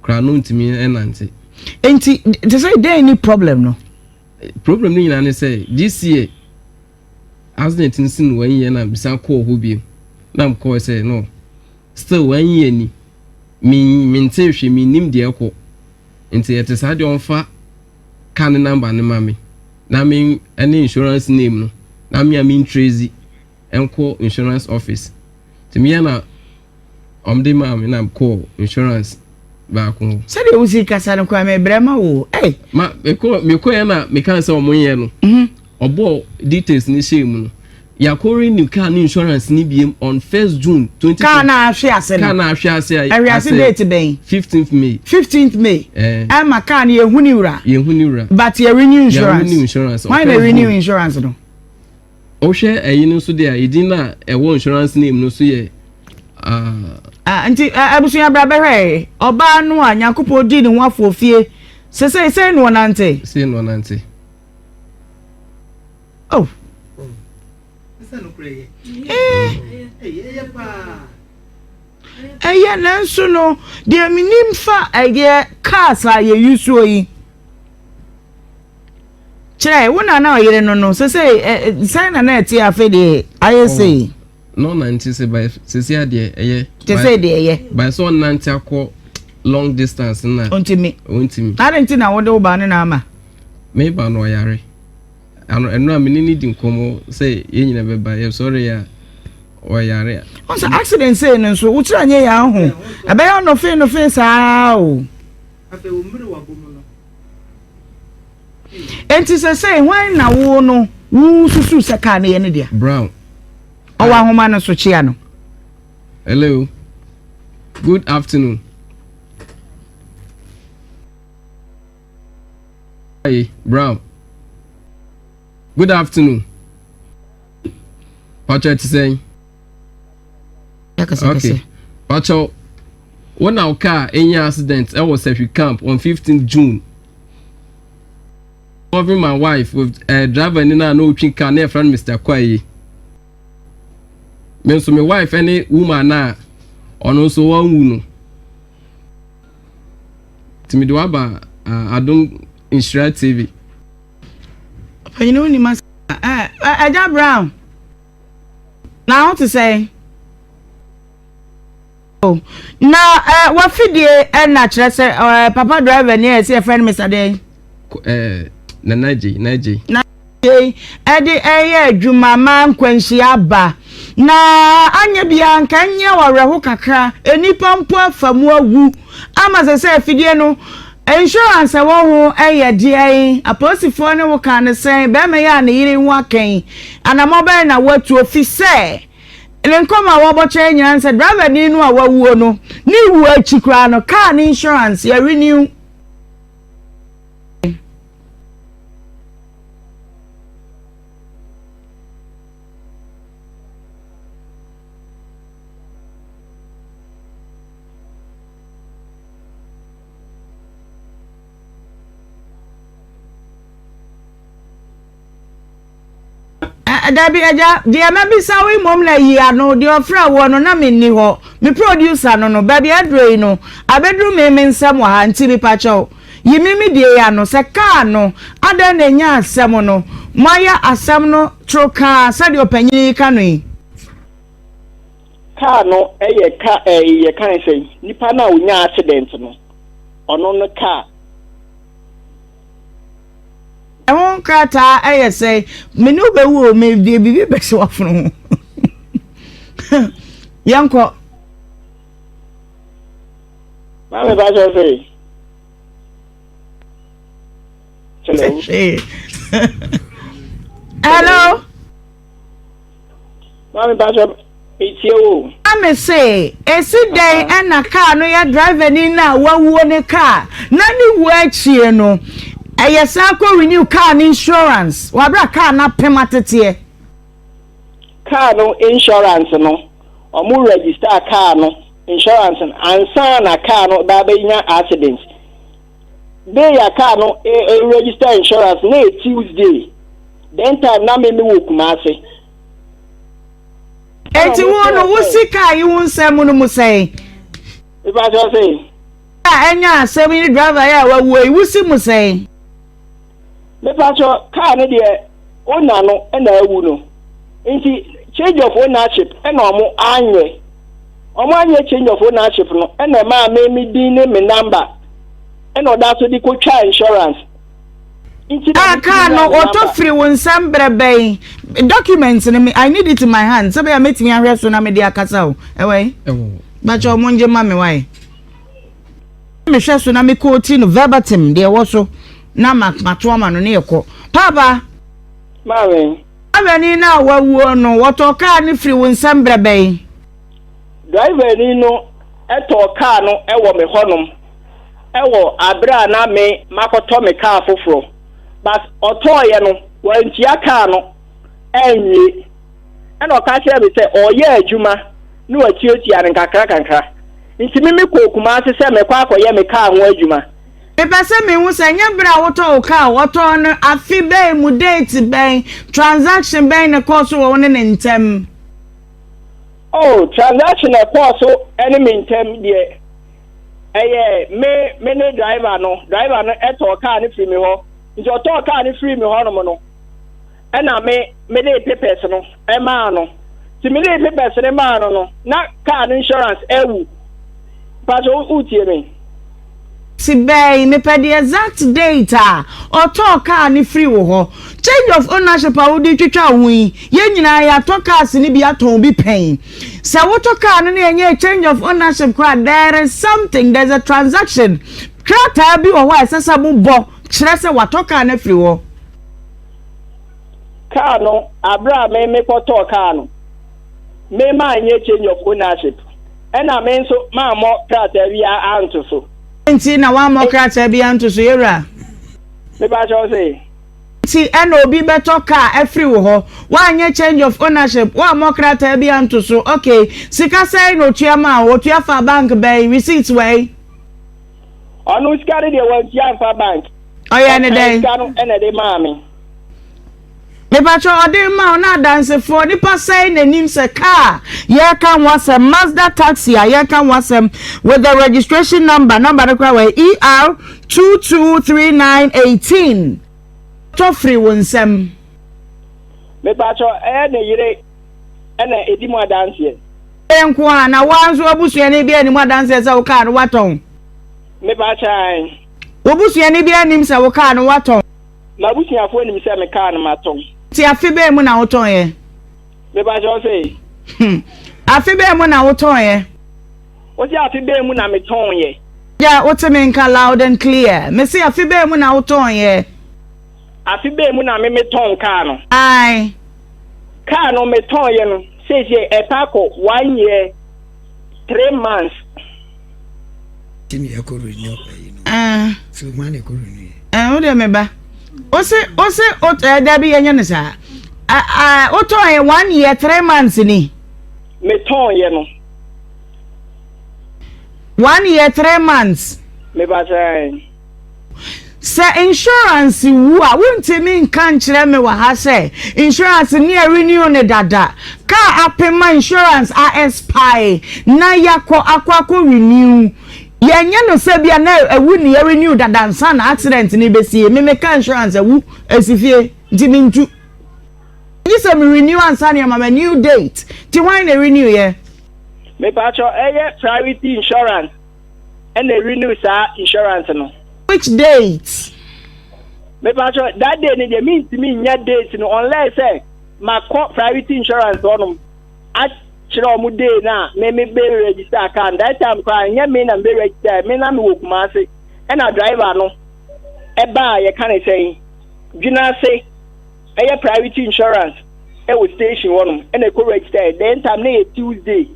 [SPEAKER 3] koraa no ntumi ɛnante.
[SPEAKER 2] Nti te sɛ dɛn ni problem no?
[SPEAKER 3] Problem no nyinaa ne sɛ this year accident no si no one year na bisa kɔɔ hɔ bio na mkɔɔ sɛ no still one year ni me mente hwɛ me nim deɛ ɛkɔ nti ɛte saa deɛ ɔmfa car ne number ne ma me na me ɛne insurance name no na me a me ntrace ɛnkɔ insurance office nti meyɛ na ɔmde maa me na kɔɔ insurance baako hɔ.
[SPEAKER 2] Sɛdeɛ wosi kasa no koraa mebrɛ ma wo ei.
[SPEAKER 3] Ma mekɔ mekɔ yɛ na meka sɛ ɔmo yɛ no ɔbɔ details ne hyɛ mu no yɛakɔ renew car ne insurance ne biem on 1st June 20.
[SPEAKER 2] Car na ahwe ase no?
[SPEAKER 3] Car na ahwe ase a.
[SPEAKER 2] Ahwe ase date bɛn?
[SPEAKER 3] 15th May.
[SPEAKER 2] 15th May?
[SPEAKER 3] Ɛɛ.
[SPEAKER 2] Ɛma car no yɛhu ne wura?
[SPEAKER 3] Yɛhu ne wura.
[SPEAKER 2] But yɛ renew insurance?
[SPEAKER 3] Yɛ renew insurance.
[SPEAKER 2] Why na renew insurance no?
[SPEAKER 3] Wohwɛ ɛyi no nso deɛ a, edin no a ɛwɔ insurance name no nso yɛ ah.
[SPEAKER 2] Ah, nti abusua bra bɛhwɛ ɔbaa no a Nyankopɔn dii ne ho afoofie sesei sei na ɔnante.
[SPEAKER 3] Sei na ɔnante.
[SPEAKER 2] Oh. Eh. Ɛyɛ nanso no deɛ menim fa ɛyɛ cars a yɛyi soɔ yi. Kyerɛ wo na na ɔyere no no sese sɛn na na ɛte afe deɛ ayɛ oh, sei.
[SPEAKER 3] Na ɔnante sɛ by sese adeɛ ɛyɛ.
[SPEAKER 2] Te sɛ deɛ ɛyɛ.
[SPEAKER 3] By sɛ ɔnante akɔ long distance na.
[SPEAKER 2] Ɔntumi.
[SPEAKER 3] Ɔntumi.
[SPEAKER 2] Adi nti na wode wo ba ne na ama.
[SPEAKER 3] Me ba no ɔyare. Ano ɛno a me ne ne di nkɔmɔ sɛ yɛn nyina bɛba yɛ sɔre a ɔyare a.
[SPEAKER 2] Ɔsɛ accident sei no nso wokyerɛ anyɛ yɛn aho ɛbɛyɛ ɔnɔfe nɔfe saa o.
[SPEAKER 5] Afei wo mmere wabɔ mu no.
[SPEAKER 2] Enti sesei hwan na wo no wususuw sɛ kaa no yɛ ne dea?
[SPEAKER 3] Brown.
[SPEAKER 2] Ɔwɔ ahoma no so, kyia no.
[SPEAKER 3] Hello. Good afternoon. Hey, Brown. Good afternoon. Pacho ti sɛn? Okay. Pacho, wo na wo car enya accident ɛwɔ Sefwi camp on 15 June. Involving my wife with uh, driver ni na na otwi car na yɛfrɛ no Mr. Kwaye. Me nso me wife ne woman na ɔno nso wanwu no. Nti mede waba uh, Adom Nhyira TV.
[SPEAKER 2] Ɔpanyin wo nim asɛm a Agya Brown na ho te sɛn? Na wafidie na kyerɛ sɛ papa driver ni ɛsɛ yɛfrɛ no Mr. Dɛn?
[SPEAKER 3] Nana Gyei, Nana Gyei.
[SPEAKER 2] Nana Gyei ɛde ɛyɛ adwuma ma nkwanhyia aba na anyɛ biara nka nyɛ ɔwerɛho kakra nnipa mpo afa mu awu ama sɛ sɛ afidie no Insurance a ɛwɔ ho yɛ deɛn? Apolisifoɔ ne wo kaa no sɛn? Barima yi a ne yere ho aka yi, anammɔn bɛn na woatu? Efisɛ ne nkɔmmɔ a wɔbɔ kyerɛ nyinaa ne sɛ driverni no a wawuo no, ne wuo akyi koraa no, kaa no insurance yɛ renew. Dabi agya, deɛ mabisa wo yi mmom na yi ano, deɛ ɔfrɛ woɔ no na menni hɔ, me producer no no, baabi aduro yi no, abɛduru me me nsam wɔ ha, nti mepakyɛw, yi me me deɛ yi ano, sɛ kaa no, adɛn na ɛnya asɛm no, moayɛ asɛm no toro kaa sɛdeɛ ɔpanyini yi ka no yi.
[SPEAKER 6] Car no yɛ car ɛɛ yɛ kan sɛ nipa no a onya accident no ɔno no car.
[SPEAKER 2] Ɛho nkrataa yɛ sɛ me ne wo bɛwu o me deɛ biribi bɛhyɛ w'afono ho yɛnkɔ.
[SPEAKER 6] Maame ba kyerɛ sɛ. Hello.
[SPEAKER 2] Hello.
[SPEAKER 6] Maame Pacho, metie wo.
[SPEAKER 2] Maame se, esi dɛn ɛna kaa no yɛ driver ni no a wawuo ne kaa na ne wuo akyie no ɛyɛ san kɔ renew kaa no insurance wɔ abere a kaa no apem ateteɛ.
[SPEAKER 6] Kaa no insurance no, ɔmo register kaa no insurance no ansa na kaa no ba abɛnya accident. Day a car no register insurance na yɛ Tuesday. Then time na me me wɔ Kumasi.
[SPEAKER 2] Eti wo no wo si car yi ho nsɛm no mu sɛn?
[SPEAKER 6] Mepa kyɛw sɛ.
[SPEAKER 2] A ɛnya asɛm yi ne driver yi a wawuo yi wo si mu sɛn?
[SPEAKER 6] Mepa kyɛw car no deɛ owner no na awu no nti change of ownership ɛna ɔmo anyɛ. Ɔmo anyɛ change of ownership no ɛna ɛmaa me me din ne me number ɛna ɔda so de kɔ twaa insurance nti na
[SPEAKER 2] A
[SPEAKER 6] me
[SPEAKER 2] car
[SPEAKER 6] tumi
[SPEAKER 2] no
[SPEAKER 6] nyaa me
[SPEAKER 2] wɔtɔ
[SPEAKER 6] number.
[SPEAKER 2] firi wo nsam berɛ bɛn? Document no me I need it in my hand sɛ bɛyɛ a mɛtumi ahwɛ so na mede akasa o. Ɛwɔ he?
[SPEAKER 3] Ɛwɔ.
[SPEAKER 2] Bakyɛ ɔmo ngye ma me wae. Mehwɛ so na me quote no verbatim deɛ ɛwɔ so na ma mato ama no ne yɛkɔ. Paapa!
[SPEAKER 6] Maame.
[SPEAKER 2] Driverni no a wawuo no, wɔtɔɔ kaa no firi wo nsam berɛ bɛn?
[SPEAKER 6] Driverni no tɔɔ kaa no wɔ me hɔnom wɔ aberɛ a na me makɔtɔ me kaa foforɔ but ɔtɔeɛ no wantua kaa no. anwie. Ɛna ɔka kyerɛɛ me sɛ ɔreyɛ adwuma na watuatua no nkakrankakra. Nti me mekɔɔ Kumasi sɛ mekɔ akɔyɛ me kaa ho adwuma.
[SPEAKER 2] Mepɛ sɛ mehu sɛ ɛnyɛ bere a wotɔɔ wo kaa a wɔtɔn no afe bɛn mu, date bɛn, transaction bɛn na ɛkɔɔ so wɔ wo ne ne ntam?
[SPEAKER 6] Oh, transaction a ɛkɔɔ so ne me ntam deɛ, ɛyɛ me me ne driver no, driver no tɔɔ kaa no firi me hɔ. Nti ɔtɔɔ kaa no firii me hɔnom no, ɛna me mede papers no maa no. Nti mede papers no maa no no, na kaa no insurance awu. Mpakyɛ wotie me?
[SPEAKER 2] Te bɛn? Mepɛ the exact date a ɔtɔɔ car no firi wo hɔ. Change of ownership a wode retwitwa wo ho yi, yɛn nyinaa yɛatɔ cars no bi atɔn bi pɛn. Sɛ wotɔ car no na yɛnyɛɛ change of ownership koraa a, there is something, there is a transaction. Krataa bi wɔ hɔ a ɛsɛ sɛ mobɔ kyerɛ sɛ watɔ car no afiri hɔ.
[SPEAKER 6] Car no, aberɛ a me mekɔtɔɔ car no, me manyɛ change of ownership. Ɛna me nso mammɔ krataa biara anto so.
[SPEAKER 2] Nti na wammɔ krataa biara anto so, yɛwura?
[SPEAKER 6] Mepa kyɛw se.
[SPEAKER 2] Nti ɛna obi bɛtɔ car afiri wo hɔ, woanyɛ change of ownership, woammɔ krataa bi anto so, ok, sika sɛn na otua maa wo, otua faa bank bɛn, receipt wɛn?
[SPEAKER 6] Ɔno sika no deɛ wantua amfa bank.
[SPEAKER 2] Ɔyɛɛ ne
[SPEAKER 6] Ɔkan
[SPEAKER 2] dɛn?
[SPEAKER 6] sika no ɛna ɛde maa me.
[SPEAKER 2] Mepakyɛw ɔde rema wo na adansefoɔ nipa sɛn na nim sɛ car yɛreka ho asɛm Mazda taxi a yɛreka ho asɛm with the registration number number no koraa wɔ ER 223918 tɔ firi wo nsam.
[SPEAKER 6] Mepakyɛw ɛyɛ ne yere ɛna edi mu adanseɛ.
[SPEAKER 2] Yere nko ara na wo ara nso w'abusuani bi anim adanseɛ sɛ wo car no woatɔn.
[SPEAKER 6] Mepakyɛw ae.
[SPEAKER 2] Wo busuani biara nnim sɛ wo car no woatɔn.
[SPEAKER 6] M'abusuafoɔ nim sɛ me car no matɔn.
[SPEAKER 2] Nti afe bɛn mu na wotɔn yɛ?
[SPEAKER 6] Mepakyɛ wo se?
[SPEAKER 2] Hmm. Afe bɛn mu na wotɔn yɛ?
[SPEAKER 6] Wo se afe bɛn mu na metɔn yɛ?
[SPEAKER 2] Yeah, wote me nka loud and clear. Me se afe bɛn mu na wotɔn yɛ?
[SPEAKER 6] Afe bɛn mu na me metɔn car no?
[SPEAKER 2] Ae.
[SPEAKER 6] Car no metɔn yɛ no, seesei ɛpa akɔ 1 year 3 months.
[SPEAKER 4] Timi ɛkɔ renew ɛyi no.
[SPEAKER 2] Eh.
[SPEAKER 4] So hwan na ɛkɔ renew yɛ?
[SPEAKER 2] Eh, wo deɛ me ba. Ose ose o eh, dabi yɛnyɛ no saa. Ah, ah, wotɔn yɛ 1 year 3 months ni.
[SPEAKER 6] Metɔn yɛ no.
[SPEAKER 2] 1 year 3 months.
[SPEAKER 6] Me ba sɛ.
[SPEAKER 2] Sɛ insurance wu a, wontumi nka nkyerɛ me wɔ ha sɛ insurance ne a renew ne dada. Car apema insurance a expire na yakɔ akɔ renew. Yɛnyɛ no sɛ bia na awu ne yɛ renew dada nsa na accident ne bɛsie. Me me car insurance awu esi fie nti mentu. Gye sɛ me renew ansa ne ama ma new date. Nti hwan na renew yɛ?
[SPEAKER 6] Mepakyɛ ɛyɛ priority insurance ɛna renew saa insurance no.
[SPEAKER 2] Which date?
[SPEAKER 6] Mepakyɛ that day ne deɛ mentumi nya date no unless sɛ makɔ priority insurance hɔnom akyerɛ ɔmo day na me me bɛ register car no. That time koraa nyɛ me na me bɛ register, me na me wɔ Kumasi ɛna driver no ɛbaa yɛka ne sɛn Dwenase ɛyɛ priority insurance ɛwɔ station hɔnom ɛna ɛkɔ register. Then time ne yɛ Tuesday.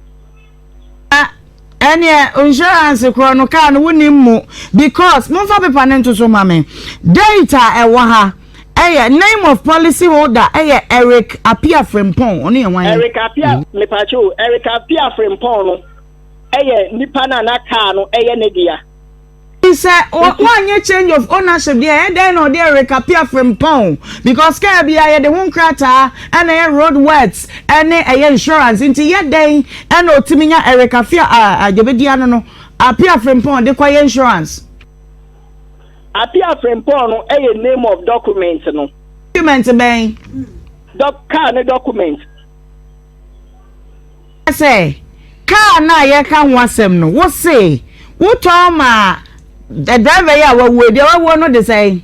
[SPEAKER 2] Ɛneɛ insurance korɔ no car no wonim mu because momfa paper no nto so ma me. Date a ɛwɔ ha ɛyɛ name of policy holder ɛyɛ Eric Apia Frimpong. Ɔno yɛ hwan?
[SPEAKER 6] Eric Apia, mepakyɛ o, Eric Apia Frimpong no ɛyɛ nipa no a na car no ɛyɛ ne dea.
[SPEAKER 2] Sɛ woanyɛ change of ownership deɛ, ɛyɛ dɛn na ɔde Eric Apia Frimpong? Because car bi a yɛde ho nkrataa ɛna ɛyɛ road worths ɛne ɛyɛ insurance, nti yɛ dɛn ɛna ɔtumi nya Eric Apia a gyebedi ano no Apia Frimpong de kɔyɛ insurance?
[SPEAKER 6] Apia Frimpong no ɛyɛ name of document no.
[SPEAKER 2] Document bɛn?
[SPEAKER 6] Doc car ne document.
[SPEAKER 2] Sɛ car no a yɛka ho asɛm no, wo se wotɔn ma driver yi a wawuo, deɛ wawuo no de sɛn?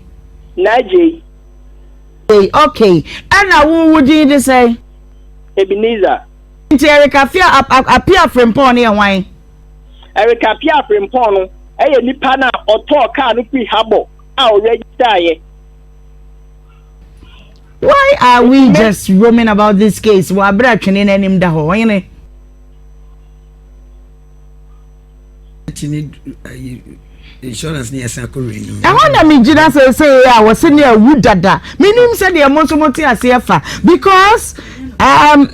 [SPEAKER 6] N'agye.
[SPEAKER 2] Okay, ɛna wo wo din de sɛn?
[SPEAKER 6] Ebenezer.
[SPEAKER 2] Nti Eric Apia Apia Frimpong no yɛ hwan?
[SPEAKER 6] Eric Apia Frimpong no ɛyɛ nipa no a ɔtɔɔ car no firi Habɔ a ɔregister yɛ.
[SPEAKER 2] Why are we just roaming about this case? Wɔ abere atwene n'anim da hɔ, ɔyene.
[SPEAKER 4] Accident ni ayi insurance ni yɛsan kɔ renew.
[SPEAKER 2] Ɛhɔ na megyina seesei a wɔse ne awu dada. Menim sɛdeɛ mo nso mote aseɛ fa because um,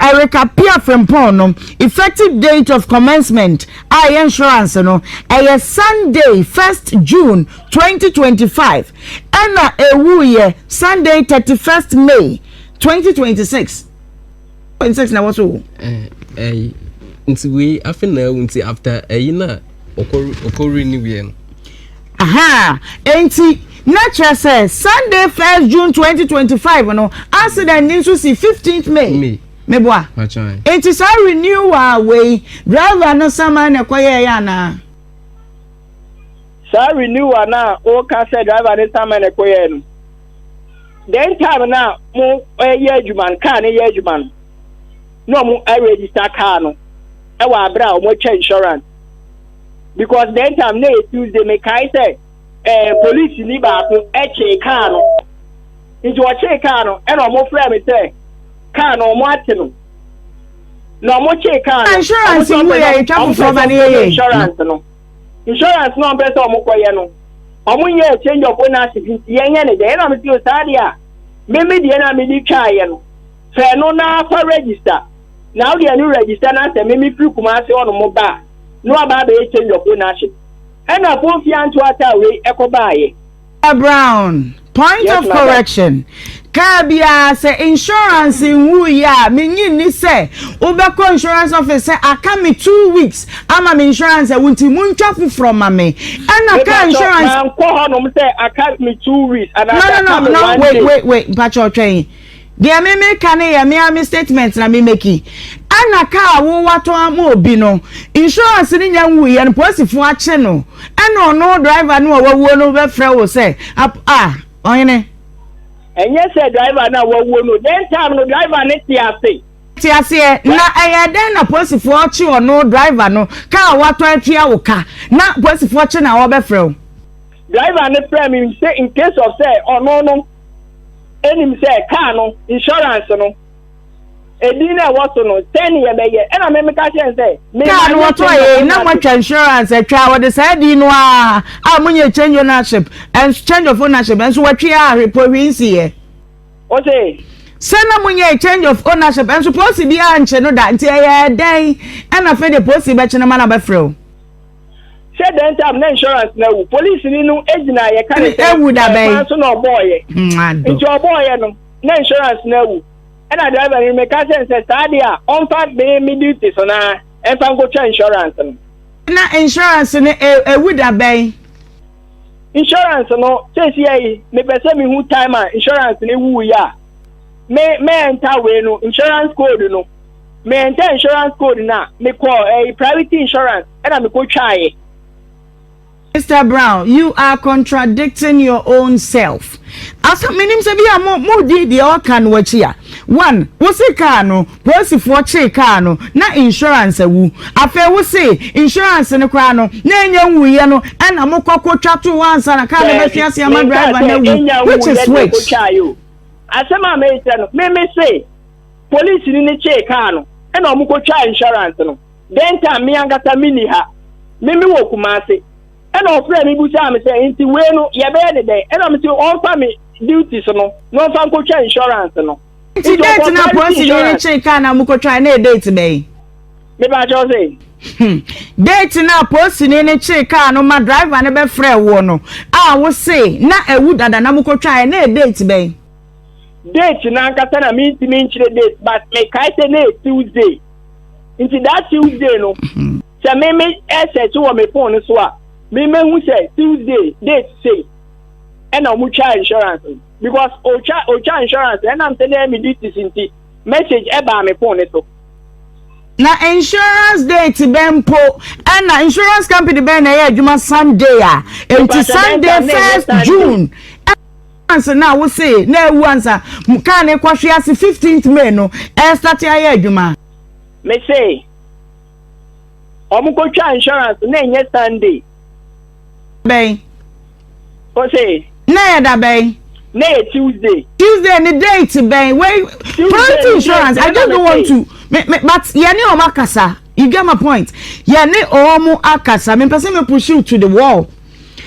[SPEAKER 2] Erica Pia Frimpong no effective date of commencement a ɛyɛ insurance no ɛyɛ Sunday 1st June 2025 ɛna ɛwuiɛ Sunday 31st May 2026. 26 na ɛwɔ so o.
[SPEAKER 3] Ɛyi nti wei afe na awu nti after ɛyi na ɔkɔ ɔkɔ renew yɛ no.
[SPEAKER 2] Aha nti na kyerɛ sɛ Sunday 1st June 2025 no accident ni nso si 15th May.
[SPEAKER 3] May.
[SPEAKER 2] Meboa.
[SPEAKER 3] Patwan.
[SPEAKER 2] Nti saa renewal wei driver no saman na ɛkɔyɛɛ yɛ anaa?
[SPEAKER 6] Saa renewal no a woka sɛ driver no saman na ɛkɔyɛɛ no, then time no a mo yɛ adwuma no, car no yɛ adwuma no, na ɔmo register car no ɛwɔ abere a ɔmo atwa insurance. Because then time na yɛ Tuesday, mekae sɛ ɛɛ police ni baako ɛkyee car no. Nti ɔkyee car no ɛna ɔmo frɛ me sɛ car no ɔmo ate no. Na ɔmo kyee car no.
[SPEAKER 2] Insurance mu yɛ etwa foforɔ ma ne yɛ yɛ.
[SPEAKER 6] Insurance no. Insurance no ɔmo pɛ sɛ ɔmo kɔyɛ no. Ɔmo nyɛ change of ownership nti yɛnyɛ ne dɛ. Ɛna mo ti o saa deɛ a me me deɛ na me de twaayɛ no. Fɛ no na afa register. Na wo deɛ no register na sɛ me me firi Kumasi hɔ nom ba a na waba abɛyɛ change of ownership. Ɛna phone fi anto ata wei ɛkɔ baayɛ.
[SPEAKER 2] Brown, point
[SPEAKER 6] Yes,
[SPEAKER 2] of
[SPEAKER 6] madam.
[SPEAKER 2] correction. Kaa biara sɛ insurance nwuiɛ a menyi nni sɛ wobɛkɔ insurance office sɛ aka me 2 weeks ama me insurance awu nti montwa foforɔ ma me. Ɛna kaa insurance.
[SPEAKER 6] Mankɔ hɔnom sɛ aka me 2 weeks
[SPEAKER 2] No,
[SPEAKER 6] anaasɛ
[SPEAKER 2] no,
[SPEAKER 6] aka
[SPEAKER 2] no,
[SPEAKER 6] me
[SPEAKER 2] no,
[SPEAKER 6] one
[SPEAKER 2] wait,
[SPEAKER 6] day.
[SPEAKER 2] wait, wait, mpakyɛ ɔtwɛn. Deɛ me meka ne yɛ me a me statement na me make. Ɛna kaa wo watɔn ama obi no, insurance ne nya nwuiɛ no, polisifoɔ akye no. Ɛna ɔno driver no a wawuo no bɛfrɛ wo sɛ, ah, ɔhene.
[SPEAKER 6] Ɛnyɛ sɛ driver no a wawuo no, then time no driver ne te ase.
[SPEAKER 2] Te aseɛ na ɛyɛ dɛn na polisifoɔ kye ɔno driver no kaa watɔn atua wo ka na polisifoɔ kye na wɔbɛfrɛ wo?
[SPEAKER 6] Driver ne frɛ me sɛ in case of sɛ ɔno no enim sɛ car no insurance no edin na ɛwɔ so no sɛn yɛbɛyɛ ɛna me meka kyerɛ sɛ me
[SPEAKER 2] Kaa no
[SPEAKER 6] ma
[SPEAKER 2] wɔtɔ yɛ na moatwa insurance atwa wɔde saa din no a a monyɛ change ownership and change of ownership nso wɔatwe a hwepɔ hwee nsiiɛ.
[SPEAKER 6] O se
[SPEAKER 2] Sɛ na monyɛ change of ownership nso polisi bi ankye no da nti ɛyɛ dɛn ɛna afei de polisi bɛkye no ma na bɛfrɛ wo?
[SPEAKER 6] Sɛ then time na insurance na awu, police ni no egyina yɛka ne sɛ
[SPEAKER 2] Ewu da bɛn?
[SPEAKER 6] Ɛkwan so na ɔbɔɔyɛ.
[SPEAKER 2] Ado.
[SPEAKER 6] Nti ɔbɔɔyɛ no na insurance na awu ɛna driver no meka kyerɛ no sɛ saa deɛ a ɔmfa me me duty so na ɛmfa nkotwa insurance no.
[SPEAKER 2] Na insurance no ewu da bɛn?
[SPEAKER 6] Insurance no seesia yi mepɛ sɛ mehu time a insurance no wuiɛ a me me enter wei no insurance code no, me enter insurance code no a mekɔ ɛyi priority insurance ɛna mekɔ twaeɛ.
[SPEAKER 2] Mr. Brown, you are contradicting your own self. Asa menim sɛ bi a mo mo di deɛ ɔka no akyi a. One, wo se kaa no, polisifoɔ kyee kaa no, na insurance awu. Afei wo se insurance no koraa no, na ɛnyɛ nwuyɛ no, ɛna mo kɔ kɔtwa to hɔ ansa na kaa no bɛhwe ase ama driver no awu. Which is which?
[SPEAKER 6] Asɛm a mekyerɛ no, me me se police ni ne kyee kaa no ɛna ɔmo kɔtwa insurance no. Then time me ankasa me ni ha, me me wɔ Kumase ɛna ɔfrɛ me busaa me sɛ nti wei no yɛbɛyɛ ne dɛn, ɛna me sɛ ɔmfa me duties no na ɔmfa nkɔtwa insurance no.
[SPEAKER 2] Nti date na
[SPEAKER 6] ɔkɔ
[SPEAKER 2] polisi ni ne
[SPEAKER 6] insurance.
[SPEAKER 2] kyee kaa na mo kɔtwa na yɛ date bɛn?
[SPEAKER 6] Mepa kyɛw sɛ
[SPEAKER 2] Date na polisini ne kyee kaa no ma driver no bɛfrɛ woɔ no a wo se na awu dada na mo kɔtwaeɛ na yɛ date bɛn?
[SPEAKER 6] Date n'ankasa na mentumi nkyerɛ date, but mekae sɛ na yɛ Tuesday. Nti that Tuesday no sɛ me me ɛsɛkye wɔ me phone no so a me mehu sɛ Tuesday date sei ɛna ɔmo twa insurance no because otwa insurance ɛnam sɛ na ɛyɛ me duties nti message ɛbaa me phone no so.
[SPEAKER 2] Na insurance date bɛn mpo ɛna insurance company bɛn na ɛyɛ adwuma Sunday a nti
[SPEAKER 6] Mepa
[SPEAKER 2] Sunday
[SPEAKER 6] kyɛ, na ɛnyɛ
[SPEAKER 2] 1st
[SPEAKER 6] Sunday.
[SPEAKER 2] June insurance na wo se na ewu ansa kaa ne kɔhwe ase 15th May no ɛstart ayɛ adwuma?
[SPEAKER 6] Me se ɔmo kɔtwa insurance na ɛnyɛ Sunday.
[SPEAKER 2] Bɛn?
[SPEAKER 6] O se
[SPEAKER 2] Na yɛ da bɛn?
[SPEAKER 6] Na yɛ Tuesday.
[SPEAKER 2] Tuesday ni date bɛn? Wei
[SPEAKER 6] Tuesday
[SPEAKER 2] priority
[SPEAKER 6] ni
[SPEAKER 2] insurance
[SPEAKER 6] date
[SPEAKER 2] I just
[SPEAKER 6] ɛna
[SPEAKER 2] don't
[SPEAKER 6] me
[SPEAKER 2] want
[SPEAKER 6] say.
[SPEAKER 2] to me me but yɛne ɔmo akasa. You get my point? Yɛne wɔn akasa. Mempɛ sɛ me push you to the wall.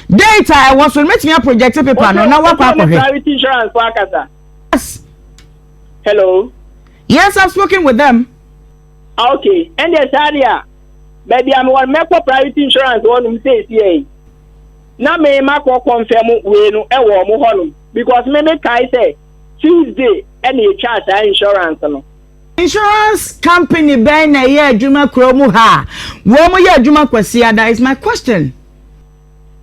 [SPEAKER 2] Date a ɛwɔ so no, mɛtumi aproject paper no na wakɔ akɔhwɛ.
[SPEAKER 6] Priority insurance fo akasa.
[SPEAKER 2] Yes.
[SPEAKER 6] Hello.
[SPEAKER 2] Yes, I've spoken with them.
[SPEAKER 6] Ah, okay. Ɛndeɛ saa deɛ a, baabi a mewɔ no mɛkɔ priority insurance hɔ nom seesie yi. Na me makɔ confirm wei no ɛwɔ ɔmo hɔ nom because me me kae sɛ Tuesday ɛna etwaa saa insurance no.
[SPEAKER 2] Insurance company bɛn na ɛyɛ adwuma kuro mu ha a wɔn yɛ adwuma Kwasiada is my question.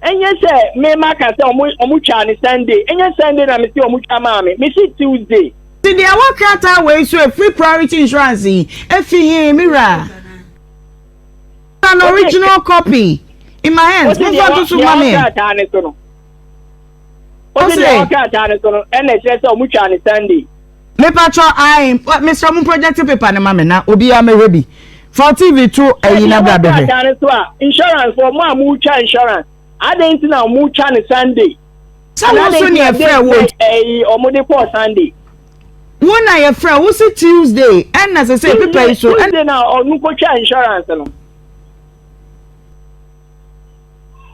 [SPEAKER 6] Ɛnyɛ sɛ me maka sɛ ɔmo ɔmo twaa no Sunday, ɛnyɛ Sunday na mese ɔmo twa maa me, mese Tuesday.
[SPEAKER 2] Nti deɛ ɛwɔ krataa wei so ɛfiri priority insurance yi ɛfi he me wura? An original copy in my hands, momfa nto so mma me.
[SPEAKER 6] Ɔse deɛ ɛwɔ krataa no so no. Ɔse deɛ ɛwɔ krataa no so no ɛna ɛkyerɛ sɛ ɔmo twaa no Sunday.
[SPEAKER 2] Mepatwɔ ae mesrɛ mo project paper no ma me na obiara mɛhwɛ bi. Fa TV to ayi na bra bɛhwɛ.
[SPEAKER 6] Krataa no so a insurance fo mo a mo twa insurance adɛn nti na mo twa no Sunday.
[SPEAKER 2] Sɛ wo nso ne yɛfrɛ wo.
[SPEAKER 6] Ɛyi ɔmo de kɔɔ Sunday.
[SPEAKER 2] Wo na yɛfrɛ wo si Tuesday ɛna sɛ sɛ paper yi so.
[SPEAKER 6] Tuesday na ɔno kɔ twa insurance no.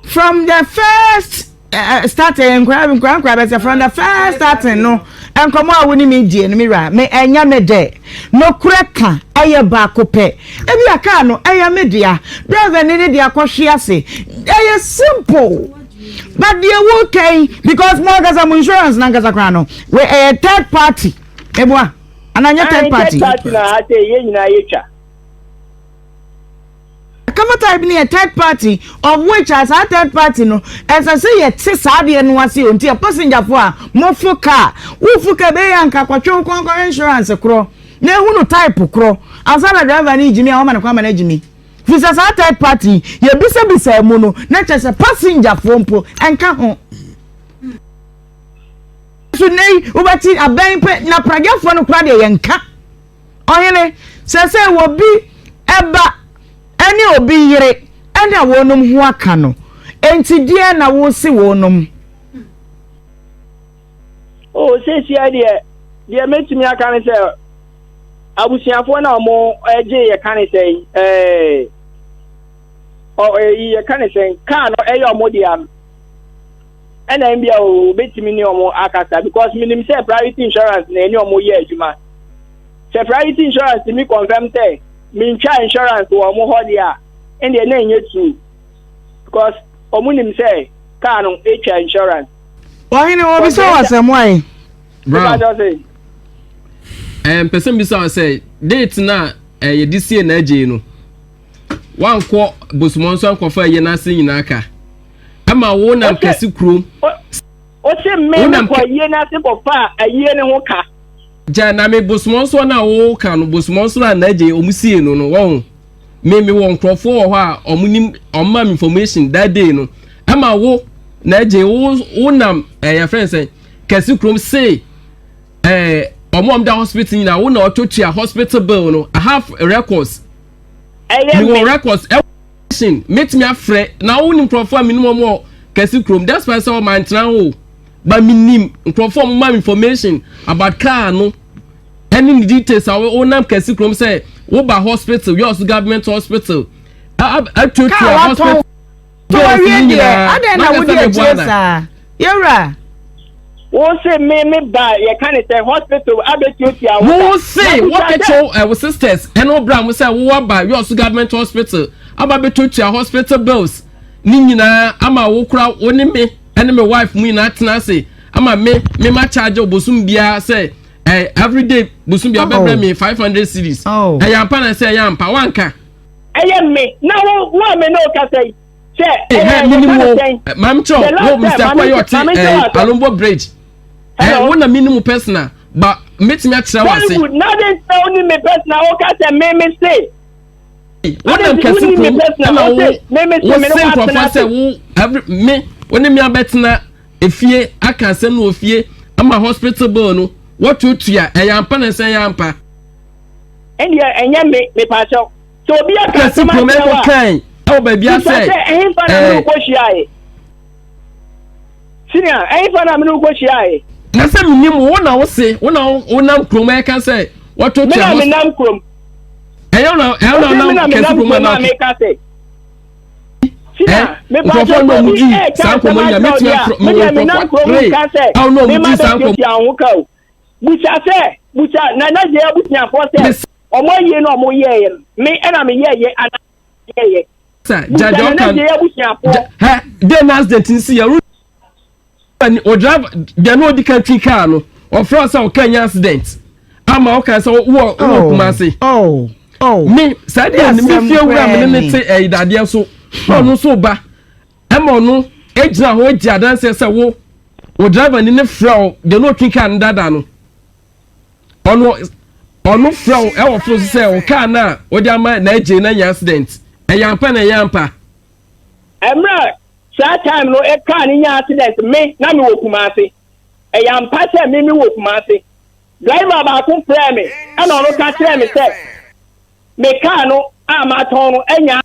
[SPEAKER 2] From the first uh, starting nkora nkora nkora bɛsɛ from the first starting no nkɔmɔ a wo ne mi die no mi wura me ɛnya me dɛ nokorɛ ka ɛyɛ baako pɛ ebi a kaa no ɛyɛ me dea driver ne ne dea kɔhwe ase ɛyɛ simple but deɛ wo kɛn because mo ankasa mo insurance nankasa koraa no we ɛyɛ third party eboa ananyɛ third party.
[SPEAKER 6] Third party na ha sɛ yɛn nyinaa yɛ twa.
[SPEAKER 2] Cover type no yɛ third party of which a saa third party no ɛsɛ sɛ yɛte saa adeɛ no ase o nti yɛ passenger fo a mofo car wofo car bɛyɛ anka kɔtwe wo kɔn kɔhwɛ insurance korɔ na ehunu type korɔ ansa na driver no gyimi a wɔma no kwan ma no agyimi fi sɛ saa third party yɛbisabisa mu no na kyerɛ sɛ passenger foɔ mpo ɛnka ho so nnɛ yi wobɛte abɛn pɛ na pragyafoɔ no koraa deɛ yɛnka Ɔhene, sɛsɛɛ obi ba ne obi yere na wɔnom ho aka no, enti deɛn na wose wɔnom?
[SPEAKER 6] Oh, seesia deɛ, deɛ mɛtumi aka ne sɛ, abusuafoɔ no a wɔn gye yɛ ka ne sɛn, ɛɛ, ɔ ɛyi yɛ ka ne sɛn, kaa no ɛyɛ wɔn dea no, ɛna mbia o, obetumi ne wɔn akasa because menim sɛ private insurance na ɛne wɔn yɛ adwuma. Sɛ priority insurance tumi confirm sɛ mentwa insurance wɔ ɔmo hɔ deɛ a, ɛndeɛ na ɛnyɛ true because ɔmo nim sɛ car no etwa insurance.
[SPEAKER 2] Ɔhene wɔbisa wo asɛm wae.
[SPEAKER 3] Brown. Ɛɛ mpɛ sɛ mbisa wo sɛ date na ɛyɛ de sie na agye no wankɔ bosomɔ nso ankɔfa ɛyɛ n'ase nyinaa ka ɛma wo nam kɛse kurom.
[SPEAKER 6] Ose me mekɔ ayie n'ase kɔfa ayie ne ho ka.
[SPEAKER 3] Gya na me bosomɔnsoɔ no a woka no bosomɔnsoɔ a n'agye wɔn sie no no wɔn me me wɔ nkurɔfoɔ wɔ hɔ a wɔn nim wɔn ma me information that day no ɛma wo n'agye wo wo nam ɛyɛ fɛn sɛ kɛse kurom se ɛɛ wɔn a wɔn da hospital nyinaa wo na ɔtɔtua hospital bill no I have records
[SPEAKER 6] ɛyɛ
[SPEAKER 3] me wɔ records ɛwɔ station metumi afrɛ na wo nim nkurɔfoɔ a me nim wɔn wɔ kɛse kurom despite sɛ wɔn antena hɔ. But me nim nkurɔfoɔ a wɔn ma information about car no ɛne ne details a wɔnam kɛse kurom sɛ woba hospital yɛ ɔso government hospital atuatua hospital
[SPEAKER 2] bills ne nyinaa adɛn na wodi akyire saa yɛwura.
[SPEAKER 6] wo se me me ba yɛ ka ne sɛ hospital abɛtuatua wo
[SPEAKER 3] wo se wɔkɛkyɛw ɛwɔ sisters ɛne wo bra mo sɛ wo aba yɛ ɔso government hospital aba bɛtuatua hospital bills ne nyinaa ama wo kora wo ne me ɛne me wife mu nyinaa tena ase ama me me ma charge bosom biara sɛ eh, everyday bosom biara bɛbrɛ oh. me 500 series oh. ɛyɛ ampa na sɛ ɛyɛ ampa wanka.
[SPEAKER 6] ɛyɛ me na wo wo a me ne wo kasa yi sɛ
[SPEAKER 3] ɛyɛ minim wo maame kyerɛ wo mr akɔyɛ ɔte ɛɛ alombo bridge ɛɛ wo na minim personal ba metumi akyerɛ wo ase.
[SPEAKER 6] very good na de ntina wo ni me personal wo ka sɛ me me se.
[SPEAKER 3] Wonam kɛse kurom ɛna wo wo se nkurɔfoɔ sɛ wo every me wo ne me abɛtena efie aka asɛm no wɔ fie ama hospital bill no wɔtuatua ɛyɛ ampa na ɛsɛ ɛyɛ ampa.
[SPEAKER 6] Ɛndeɛ ɛnyɛ me mepaakyɛw sɛ obi aka asɛm akyerɛ wo a
[SPEAKER 3] kan ɛwɔ baabi asɛ
[SPEAKER 6] sɛ ɛhefa na mene wokɔ hyiaeɛ senior ɛhefa na mene wokɔ hyiaeɛ.
[SPEAKER 3] Na sɛ menim wo na wo se wo na wonam kurom ɛka sɛ wɔtuatua
[SPEAKER 6] me na menam kurom.
[SPEAKER 3] Ɛyɛ na ɛyɛ na
[SPEAKER 6] Ɔsɛ me
[SPEAKER 3] na
[SPEAKER 6] na
[SPEAKER 3] kɛse
[SPEAKER 6] menam
[SPEAKER 3] kurom
[SPEAKER 6] kurom
[SPEAKER 3] na
[SPEAKER 6] a meka sɛ Sina, mepa
[SPEAKER 3] nkurɔfoɔ
[SPEAKER 6] kyɛ
[SPEAKER 3] na
[SPEAKER 6] sɛ
[SPEAKER 3] ɔmo
[SPEAKER 6] obi
[SPEAKER 3] di
[SPEAKER 6] ɛɛka
[SPEAKER 3] saa
[SPEAKER 6] asɛm
[SPEAKER 3] nkɔmɔ nyina
[SPEAKER 6] akyerɛ wo
[SPEAKER 3] mɛtumi
[SPEAKER 6] deɛ a,
[SPEAKER 3] afrɛ
[SPEAKER 6] me
[SPEAKER 3] mewɔ
[SPEAKER 6] deɛ menam
[SPEAKER 3] nkurɔfoɔ
[SPEAKER 6] kurom
[SPEAKER 3] three
[SPEAKER 6] nka sɛ
[SPEAKER 3] a na ɔmo
[SPEAKER 6] mema
[SPEAKER 3] di saa nkɔmɔ
[SPEAKER 6] bɛtuatua wo ho ka o. Busa sɛ, busa Nana Gyei abusuafoɔ sɛ
[SPEAKER 3] Mesa
[SPEAKER 6] ɔmo ayie no a ɔmo yɛɛyɛ no, me ɛna meyɛɛyɛ anaa yɛɛyɛ.
[SPEAKER 3] gya
[SPEAKER 6] Busa
[SPEAKER 3] deɛ
[SPEAKER 6] Nana
[SPEAKER 3] ɔka
[SPEAKER 6] Gyei abusuafoɔ.
[SPEAKER 3] gya hɛ deɛ na accident nsi yɛ ni o driver deɛ na odi kan twi kaa no ɔfrɛ sɛ ɔka nya accident ama ɔka sɛ wɔ wɔ
[SPEAKER 2] oh,
[SPEAKER 3] Kumase
[SPEAKER 2] oh, oh.
[SPEAKER 3] me saa deɛ ne me fie wura me ne ne te ɛyi dadeɛ so na ɔno nso ba ɛma ɔno egyina hɔ egye adanseɛ sɛ wo o driver ni ne frɛ o deɛ na otwi kaa no dada no ɔno ɔno frɛ o ɛwɔ foro so sɛ o kaa no a ɔde ama na egye na nya accident ɛyɛ ampa na ɛyɛ ampa.
[SPEAKER 6] Mmerɛ Saa time no car no nyaa accident me na me wɔ Kumasi. Ɛyɛ ampa sɛ me me wɔ Kumasi. Driver baako frɛɛ me ɛna ɔno ka kyerɛɛ me sɛ me car no a matɔn no anya.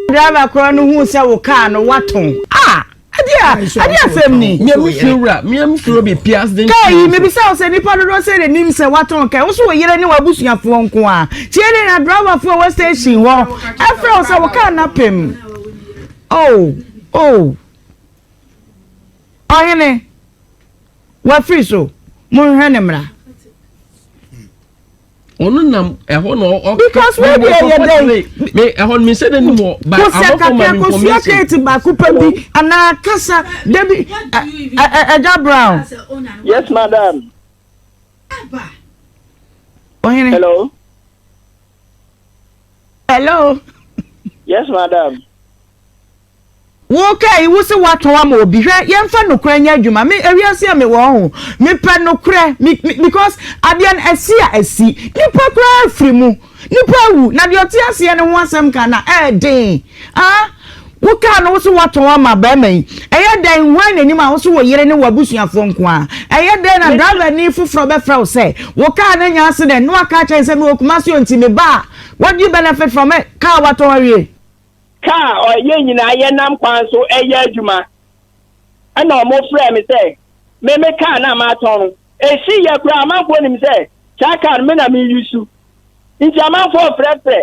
[SPEAKER 2] Driver korɔ no huu sɛ wo car no watɔn ah ɛdeɛ ɛdeɛ asɛm ni.
[SPEAKER 3] Mia mi fie wura mia mi fie obi pia accident.
[SPEAKER 2] Kaa yi mebisa wo sɛ nipa dodoɔ sɛ na nim sɛ watɔn kaa wo so wo yere ne w'abusuafoɔ nko a tie ne na driverfoɔ wɔ station hɔ ɛfrɛ wo sɛ wo kaa no apem. Oh, oh. Ɔhene, wafiri so. Monhwɛ ne mmara.
[SPEAKER 3] ɔno nam ɛhɔ na ɔ
[SPEAKER 2] because wei deɛ yɛ dɛn
[SPEAKER 3] me ɛhɔ no mehyɛ dɛ nim hɔ ba
[SPEAKER 2] kosɛ
[SPEAKER 3] abɔfo ma
[SPEAKER 2] kakra
[SPEAKER 3] me
[SPEAKER 2] kosua
[SPEAKER 3] information
[SPEAKER 2] kreti baako pɛ bi anaa kasa dabi ɛgya brown.
[SPEAKER 6] Yes madam.
[SPEAKER 2] Ɔhene.
[SPEAKER 6] Hello.
[SPEAKER 2] Hello.
[SPEAKER 6] Yes madam.
[SPEAKER 2] Wo kaa yi wo se woatɔn ama obi hwɛ yɛmfa nokorɛ nyɛ adwuma me ewiase a mewɔ ho mepɛ nokorɛ me because adeɛ no asi a asi nipa koraa afiri mu nipa awu na deɛ ɔte aseɛ no ho asɛm ka na ɛɛden ah wo kaa no wo se woatɔn ama bɛrima yi ɛyɛ dɛn hwan n'anim a wo se wo yere ne w'abusuafoɔ nko a ɛyɛ dɛn na driver ni foforɔ bɛfrɛ wo sɛ wo kaa no anya accident na waka akyerɛ sɛ mewɔ Kumasi o nti meba a What do you benefit from it? Car watɔn awie.
[SPEAKER 6] Car a yɛn nyinaa yɛnam kwan so yɛ adwuma ɛna ɔmo frɛɛ me sɛ me me car no a matɔn no esi yɛ koraa amanfoɔ nim sɛ saa car no me na me use nti amanfoɔ frɛfrɛ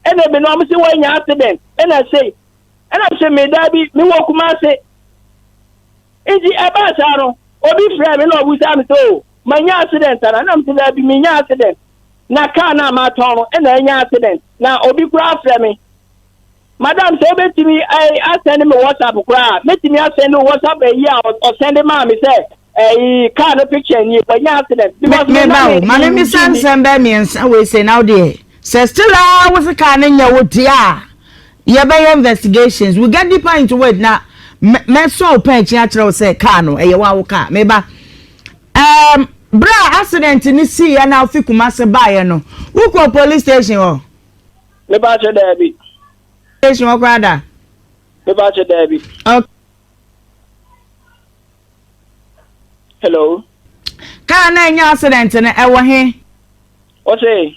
[SPEAKER 6] ɛna ebi no ɔmo se wɔanya accident ɛna sei ɛna me se me daabi me wɔ Kumasi nti ɛbaa saa no obi frɛɛ me na ɔbusaa me sɛ o manya accident ana ɛna me se daabi menya accident Na car no a matɔn no na anya accident na obi koraa frɛ me madam sɛ wobɛtumi asɛnde me whatsapp koraa a mɛtumi asɛnde wo whatsapp ayi a ɔsɛnde maa me sɛ ɛyi car no picture nie wanya accident because me
[SPEAKER 2] na me ma me misa nsɛm bɛɛ mmiɛnsa wei sɛ na wodeɛ sɛ still a wo se car no nyɛ wo deɛ a yɛbɛyɛ investigations we get deeper into it na mɛsɔ wo pɛn akyi akyerɛ wo sɛ car no ɛyɛ wo a wo car meba Erm berɛ a accident no siiɛ na wofi Kumasi baeɛ no, wokɔɔ police station hɔ?
[SPEAKER 6] Mepakyɛ daabi.
[SPEAKER 2] Station hɔ koraa da?
[SPEAKER 6] Mepakyɛ daabi.
[SPEAKER 2] Okay.
[SPEAKER 6] Hello.
[SPEAKER 2] Kaa na ɛnya accident no ɛwɔ he?
[SPEAKER 6] Ɔse.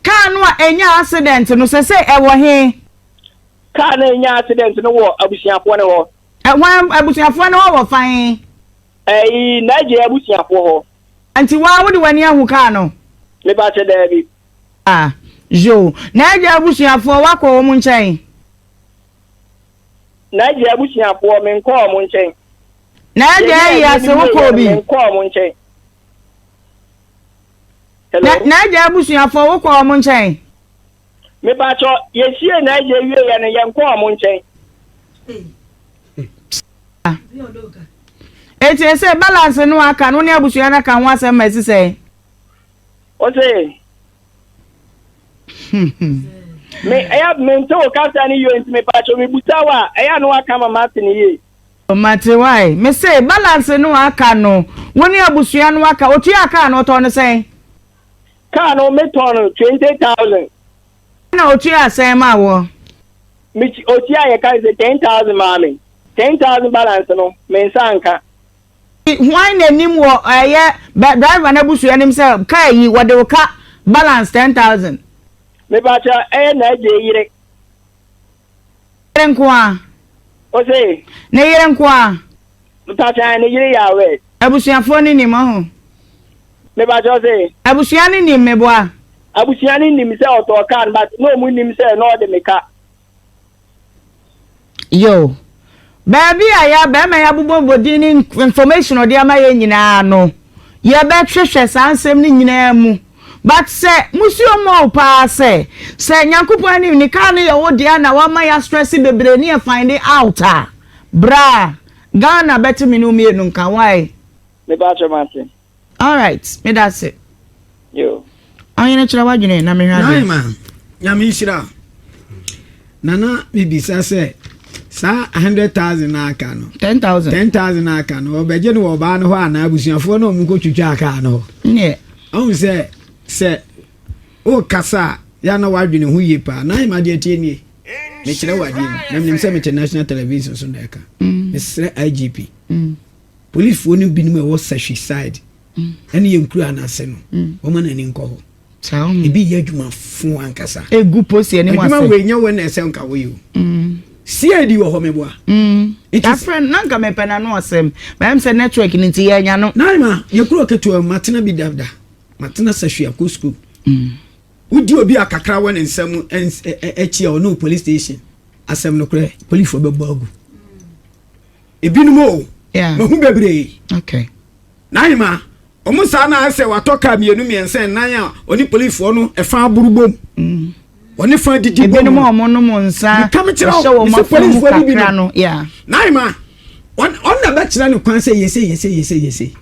[SPEAKER 2] Kaa no a ɛnya accident no sɛ sɛ ɛwɔ he?
[SPEAKER 6] Kaa no a ɛnya accident no wɔ abusuafoɔ no hɔ.
[SPEAKER 2] Hwan abusuafoɔ no hɔ wɔ fa he?
[SPEAKER 6] Ɛyi, N'agya abusuafoɔ hɔ.
[SPEAKER 2] Nti woa wode w'ani ahu kaa no?
[SPEAKER 6] Mepakyɛ, daabi.
[SPEAKER 2] Ah, yoo. N'agya abusuafoɔ, woakɔ wɔn nkyɛn?
[SPEAKER 6] N'agya abusuafoɔ, menkɔɔ wɔn nkyɛn.
[SPEAKER 2] N'agya ayi ase, wokɔɔ bi?
[SPEAKER 6] Menkɔɔ wɔn nkyɛn. Hello?
[SPEAKER 2] N'agya abusuafoɔ, wokɔɔ wɔn nkyɛn?
[SPEAKER 6] Mepakyɛ, yɛsiee n'agya wieeɛ no, yɛnkɔɔ ɔmo nkyɛn.
[SPEAKER 2] Eti ese balance no aka no ne abusua no aka ho asɛm ma esi sɛn?
[SPEAKER 6] Ose. Me ɛyɛ mente wo kasa no yie nti mepakyɛ mebusa wo a ɛyɛ a na waka ma mate no yie.
[SPEAKER 2] Mate why? Me se balance no aka no wo ne abusua no aka otua kaa no ɔtɔɔ no sɛn?
[SPEAKER 6] Car no me tɔn no 20,000.
[SPEAKER 2] Ɛna otuaa sɛn maa woɔ?
[SPEAKER 6] Me otua yɛ ka sɛ 10,000 maa me. 10,000 balance no me nsa anka.
[SPEAKER 2] Hwan na nim wɔ ɛyɛ bɛ driver no abusua nim sɛ car yi wɔde wo ka balance 10,000?
[SPEAKER 6] Me pa kyɛw ɛyɛ n'agye yere.
[SPEAKER 2] Yere nko a.
[SPEAKER 6] Ose.
[SPEAKER 2] Ne yere nko a.
[SPEAKER 6] Mpakyɛ ne yere yɛ aware.
[SPEAKER 2] Abusuafoɔ no nim ɔho.
[SPEAKER 6] Mepakyɛ ose.
[SPEAKER 2] Abusua no nim meboa.
[SPEAKER 6] Abusua no nim sɛ ɔtɔɔ kaa no but na ɔmo nnim sɛ na ɔde me ka.
[SPEAKER 2] Yo. Baabi a ya bɛrima yi abobɔbɔ din ne information ɔde ama yɛn nyinaa no, yɛbɛhwehwɛ saa nsɛm no nyinaa mu. But sɛ musuo mmɔ wo paa sɛ, sɛ Nyankopɔn anim ne car no yɛ wo dea na wama yɛ astress bebree ne yɛ find out a, bra Ghana bɛte me ne wo mmienu nka, why?
[SPEAKER 6] Mepakyɛ mate.
[SPEAKER 2] Alright, medase.
[SPEAKER 6] Yo.
[SPEAKER 2] Ɔhene kyerɛ w'adwene na mehwɛ adeɛ.
[SPEAKER 4] Naima, Nyame nhyira wo. Nana mebisa sɛ saa 100,000 na aka no.
[SPEAKER 2] 10,000.
[SPEAKER 4] 10,000 na aka no ɔbɛgye no wɔ ɔbaa no hɔ anaa abusuafoɔ no ɔmo kɔtwitwa kaa no hɔ.
[SPEAKER 2] Neɛ.
[SPEAKER 4] Ɔhu sɛ sɛ wokasa a yɛ na w'adwene ho yie paa. Naima deɛ tie nie. Mekyerɛ wo adeɛ bi na menim sɛ mete national television so na ɛka. Mesrɛ IGP. Policefoɔ no binom a ɛwɔ Sahwi side ɛne yɛn nkura no ase no wɔma n'ani nkɔ hɔ. Ebi yɛ adwuma fo ankasa.
[SPEAKER 2] Egu posi anim ase.
[SPEAKER 4] Adwuma wei nyɛ wei na ɛsɛ nka woyɛ o. CID wɔ hɔ meboa.
[SPEAKER 2] Yafrɛ no na nka mepɛ n'ano asɛm. Bɛyɛ sɛ network no nti yɛanya no.
[SPEAKER 4] Naima yɛ kuro ketewa mu matena bi dada matena Sahwi akɔ school. Wodi obi a kakra wɔ ne nsam akyi a ɔne police station asɛm no korɛ policefoɔ bɛbɔ agu. Ebinom o, mahu bebree.
[SPEAKER 2] Okay.
[SPEAKER 4] N'ahema, wɔn saa na ayɛ sɛ watɔ kaa mmienu mmiɛnsa nnan a ɔne policefoɔ no ɛfa aboro bom. Mm. Ɔne fa didi bom.
[SPEAKER 2] Ebinom a wɔn nom nsa, wɔhyɛ wɔn afunu mu kakra no.
[SPEAKER 4] N'ahema, ɔn na bɛkyerɛ no kwan sɛ yɛsɛ yɛsɛ yɛsɛ yɛsɛ.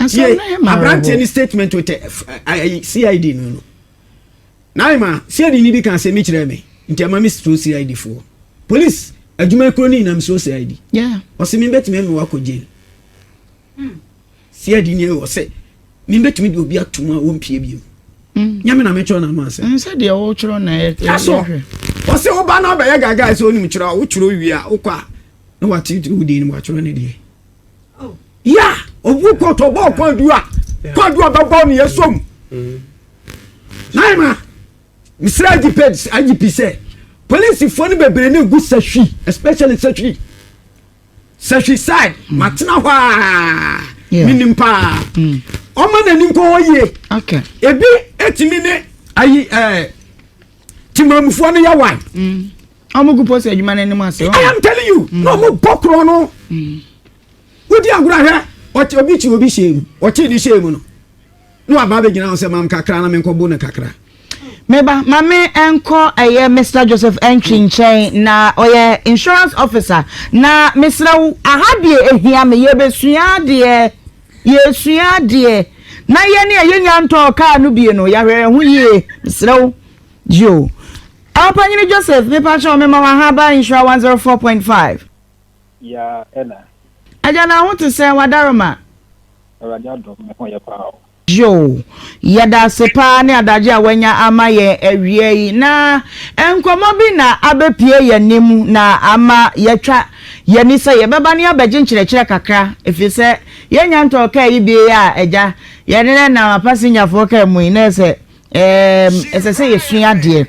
[SPEAKER 4] Tie aberanteɛ ne statement with CID no no. Naima, CID ni bi ka asɛm bi kyerɛɛ me, nti ɛma me suro CID foɔ. Police adwuma kuro no nyinaa me suro CID.
[SPEAKER 2] Yeah.
[SPEAKER 4] Ɔse me bɛtumi ama wakɔ jail. Hmm. CID ni ɔse me bɛtumi de obi ato mu a wɔmpie bio. Hmm. Nyame na metwerɛ n'ano asɛm.
[SPEAKER 2] Hmm, sɛ deɛ wotwerɛ na
[SPEAKER 4] ɛyɛ. Ɔse wo ba no abɛyɛ gaga sɛ onim twerɛ a wotwerɛ wie a wokɔ a na wate wo din no watwerɛ ne deɛ. Ya obu kɔtɔ bɔ kwadu a kwadu a bɛbɔ ne yɛsom. Naima mesrɛ IGP IGP sɛ polisifoɔ no bebree ne gu sahwi especially sahwi sahwi side mm. matena hɔ a menim paa mm. ɔma n'ani nkɔ hɔ yie ebi etumi ne ayi ɛɛ eh, timamufoɔ no yɛ wan.
[SPEAKER 2] Mm. Ɔmo gu polisi adwuma n'anim ase.
[SPEAKER 4] I am telling you na ɔmo bɔ korɔ no. Wodi agorɔ ahwɛ ɔte obi kyi obi hyɛ mu ɔkye ne hyɛ mu no na waba abɛgyina hɔ sɛ mam kakra na menkɔbo no kakra.
[SPEAKER 2] Meba ma me nkɔ ɛyɛ Mister Joseph Antwi nkyɛn na ɔyɛ insurance officer na mesrɛ wo aha deɛ ehia me yɛbɛsua adeɛ yɛsua adeɛ na yɛne a yɛnya ntɔɔ kaa no bie no yɛahwɛ yɛn ho yie mesrɛ wo Yo. Ɔpanyini Joseph mepa kyɛw mema wo aha ba Nhyira 104.5.
[SPEAKER 7] Yaa ɛna.
[SPEAKER 2] Agya na ho te sɛn wadaroma.
[SPEAKER 7] Awurade adom me ho yɛ paa o.
[SPEAKER 2] Yoo, yɛda ase paa ne adagye a wanya ama yɛn awia yi. Na nkɔmmɔ bi na abɛpue yɛn anim na ama yɛatwa yɛn ani sɛ yɛbɛba na yɛabɛgye nkyerɛkyerɛ kakra, ɛfiri sɛ yɛnnya ntɔɔ kaa yi bie a agya, yɛne no nam apasenyafoɔ kaa mu yi, na ɛsɛ Ɛɛm, ɛsɛ sɛ yɛsua adeɛ.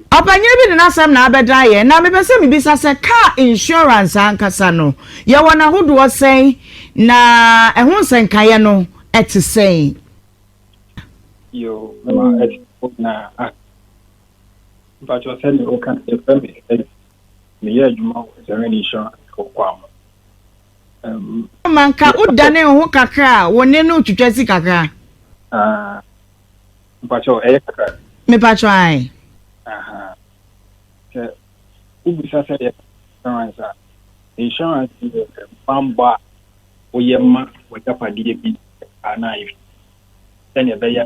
[SPEAKER 2] Ɔpanyin bi de n'asɛm na abɛdan yɛn, na mepɛ sɛ mebisa sɛ car insurance ankasa no, yɛwɔ n'ahodoɔ sɛn, na ɛho nsɛnkaeɛ no ɛte sɛn?
[SPEAKER 7] Yo, mema atiefo nyinaa ah. Mpakyɛw sɛdeɛ woka no yɛfrɛ me Eddie. Meyɛ adwuma wɔ Serene Insurance wɔ Kwamo. Um,
[SPEAKER 2] Ma nka wodane wo ho kakra a, wo ne no twitwa si kakra.
[SPEAKER 7] Ah, mpakyɛw ɛyɛ kakra.
[SPEAKER 2] Mepakyɛw ae.
[SPEAKER 7] Aha. Sɛ wobisa sɛ yɛ insurance a, insurance yɛ bambɔ a woyɛ ma w'agyapadeɛ bi anaa efi sɛnea ɛbɛyɛ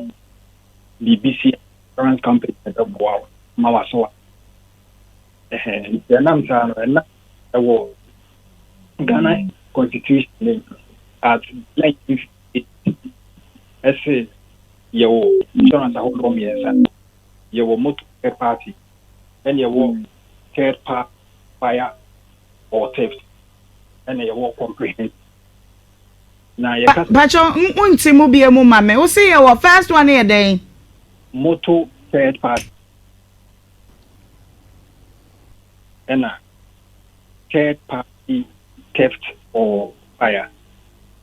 [SPEAKER 7] biribi si insurance company na ɛbɛboa wo ma w'aso a. Ɛhɛn, nti ɛnam saa no, ɛna ɛwɔ Ghana constitution no mu at 1958 ɛse yɛwɔ insurance ahodoɔ mmiɛnsa. Yɛwɔ motor third party, ɛna yɛwɔ third party fire or theft, ɛna yɛwɔ comprehensive. Na yɛka sɛ.
[SPEAKER 2] Pakyɛ wonte mu bie mu ma me. Wose yɛwɔ first one yɛ dɛn?
[SPEAKER 7] Motor third party. Ɛna third party theft or fire.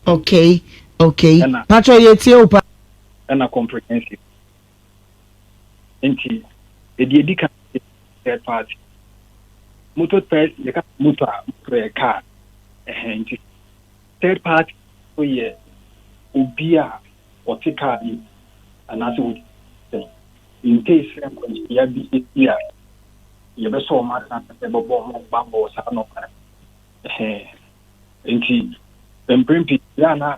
[SPEAKER 2] Okay okay
[SPEAKER 7] Ɛna.
[SPEAKER 2] Pakyɛ yɛtie wo pa.
[SPEAKER 7] Ɛna comprehensive. Nti deɛ ɛdi kan yɛ third party. Motor third yɛka motor a motor yɛ car. Ɛhɛn nti third party nso yɛ obi a ɔte car bi mu anaasɛ ɔdi sɛ in case sɛ nkwanhyia bi si a yɛbɛsɔ wɔn ase anaasɛ yɛbɛbɔ wɔn bammɔ wɔ saa nɔɔma no. Ɛhɛn nti mprɛn pii yɛ a na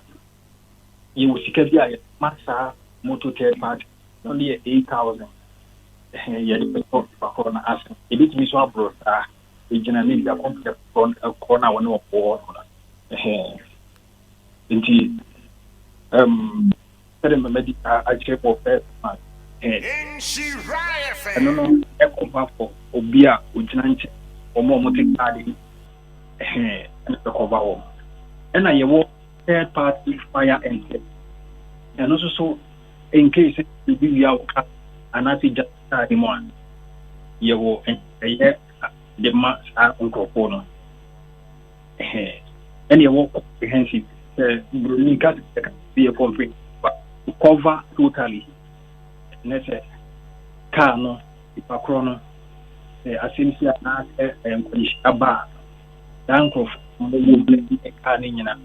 [SPEAKER 7] yɛwɔ sika bi a yɛde ma saa motor third party no no yɛ 8000 ɛhɛn yɛde bɛtɔ nipa korɔ no ase ebetumi nso aboro saa egyina ne bia kɔmpita korɔ korɔ no a wɔne wɔn wɔ hɔ no ɛhɛn nti um, sɛde mmɛmɛ di akyerɛ wɔ first one ɛhɛn ɛno no ɛkɔba fɔ obi a ogyina nkyɛn wɔn a wɔte kaade no ɛhɛn ɛna ɛkɔba wɔn ɛna yɛwɔ third party fire and theft ɛno nso so in case sɛ obi wia wo car anaasɛ gya car no mu a yɛwɔ ɛyɛ de ma saa nkurɔfoɔ no ɛne yɛwɔ comprehensive sɛ buroni ka sɛ bi yɛ comprehensive to cover totally ne sɛ car no nipa korɔ no sɛ asɛm si anaasɛ nkwanhyia ba a saa nkurɔfoɔ a wɔwɔ mu ne kaa no nyina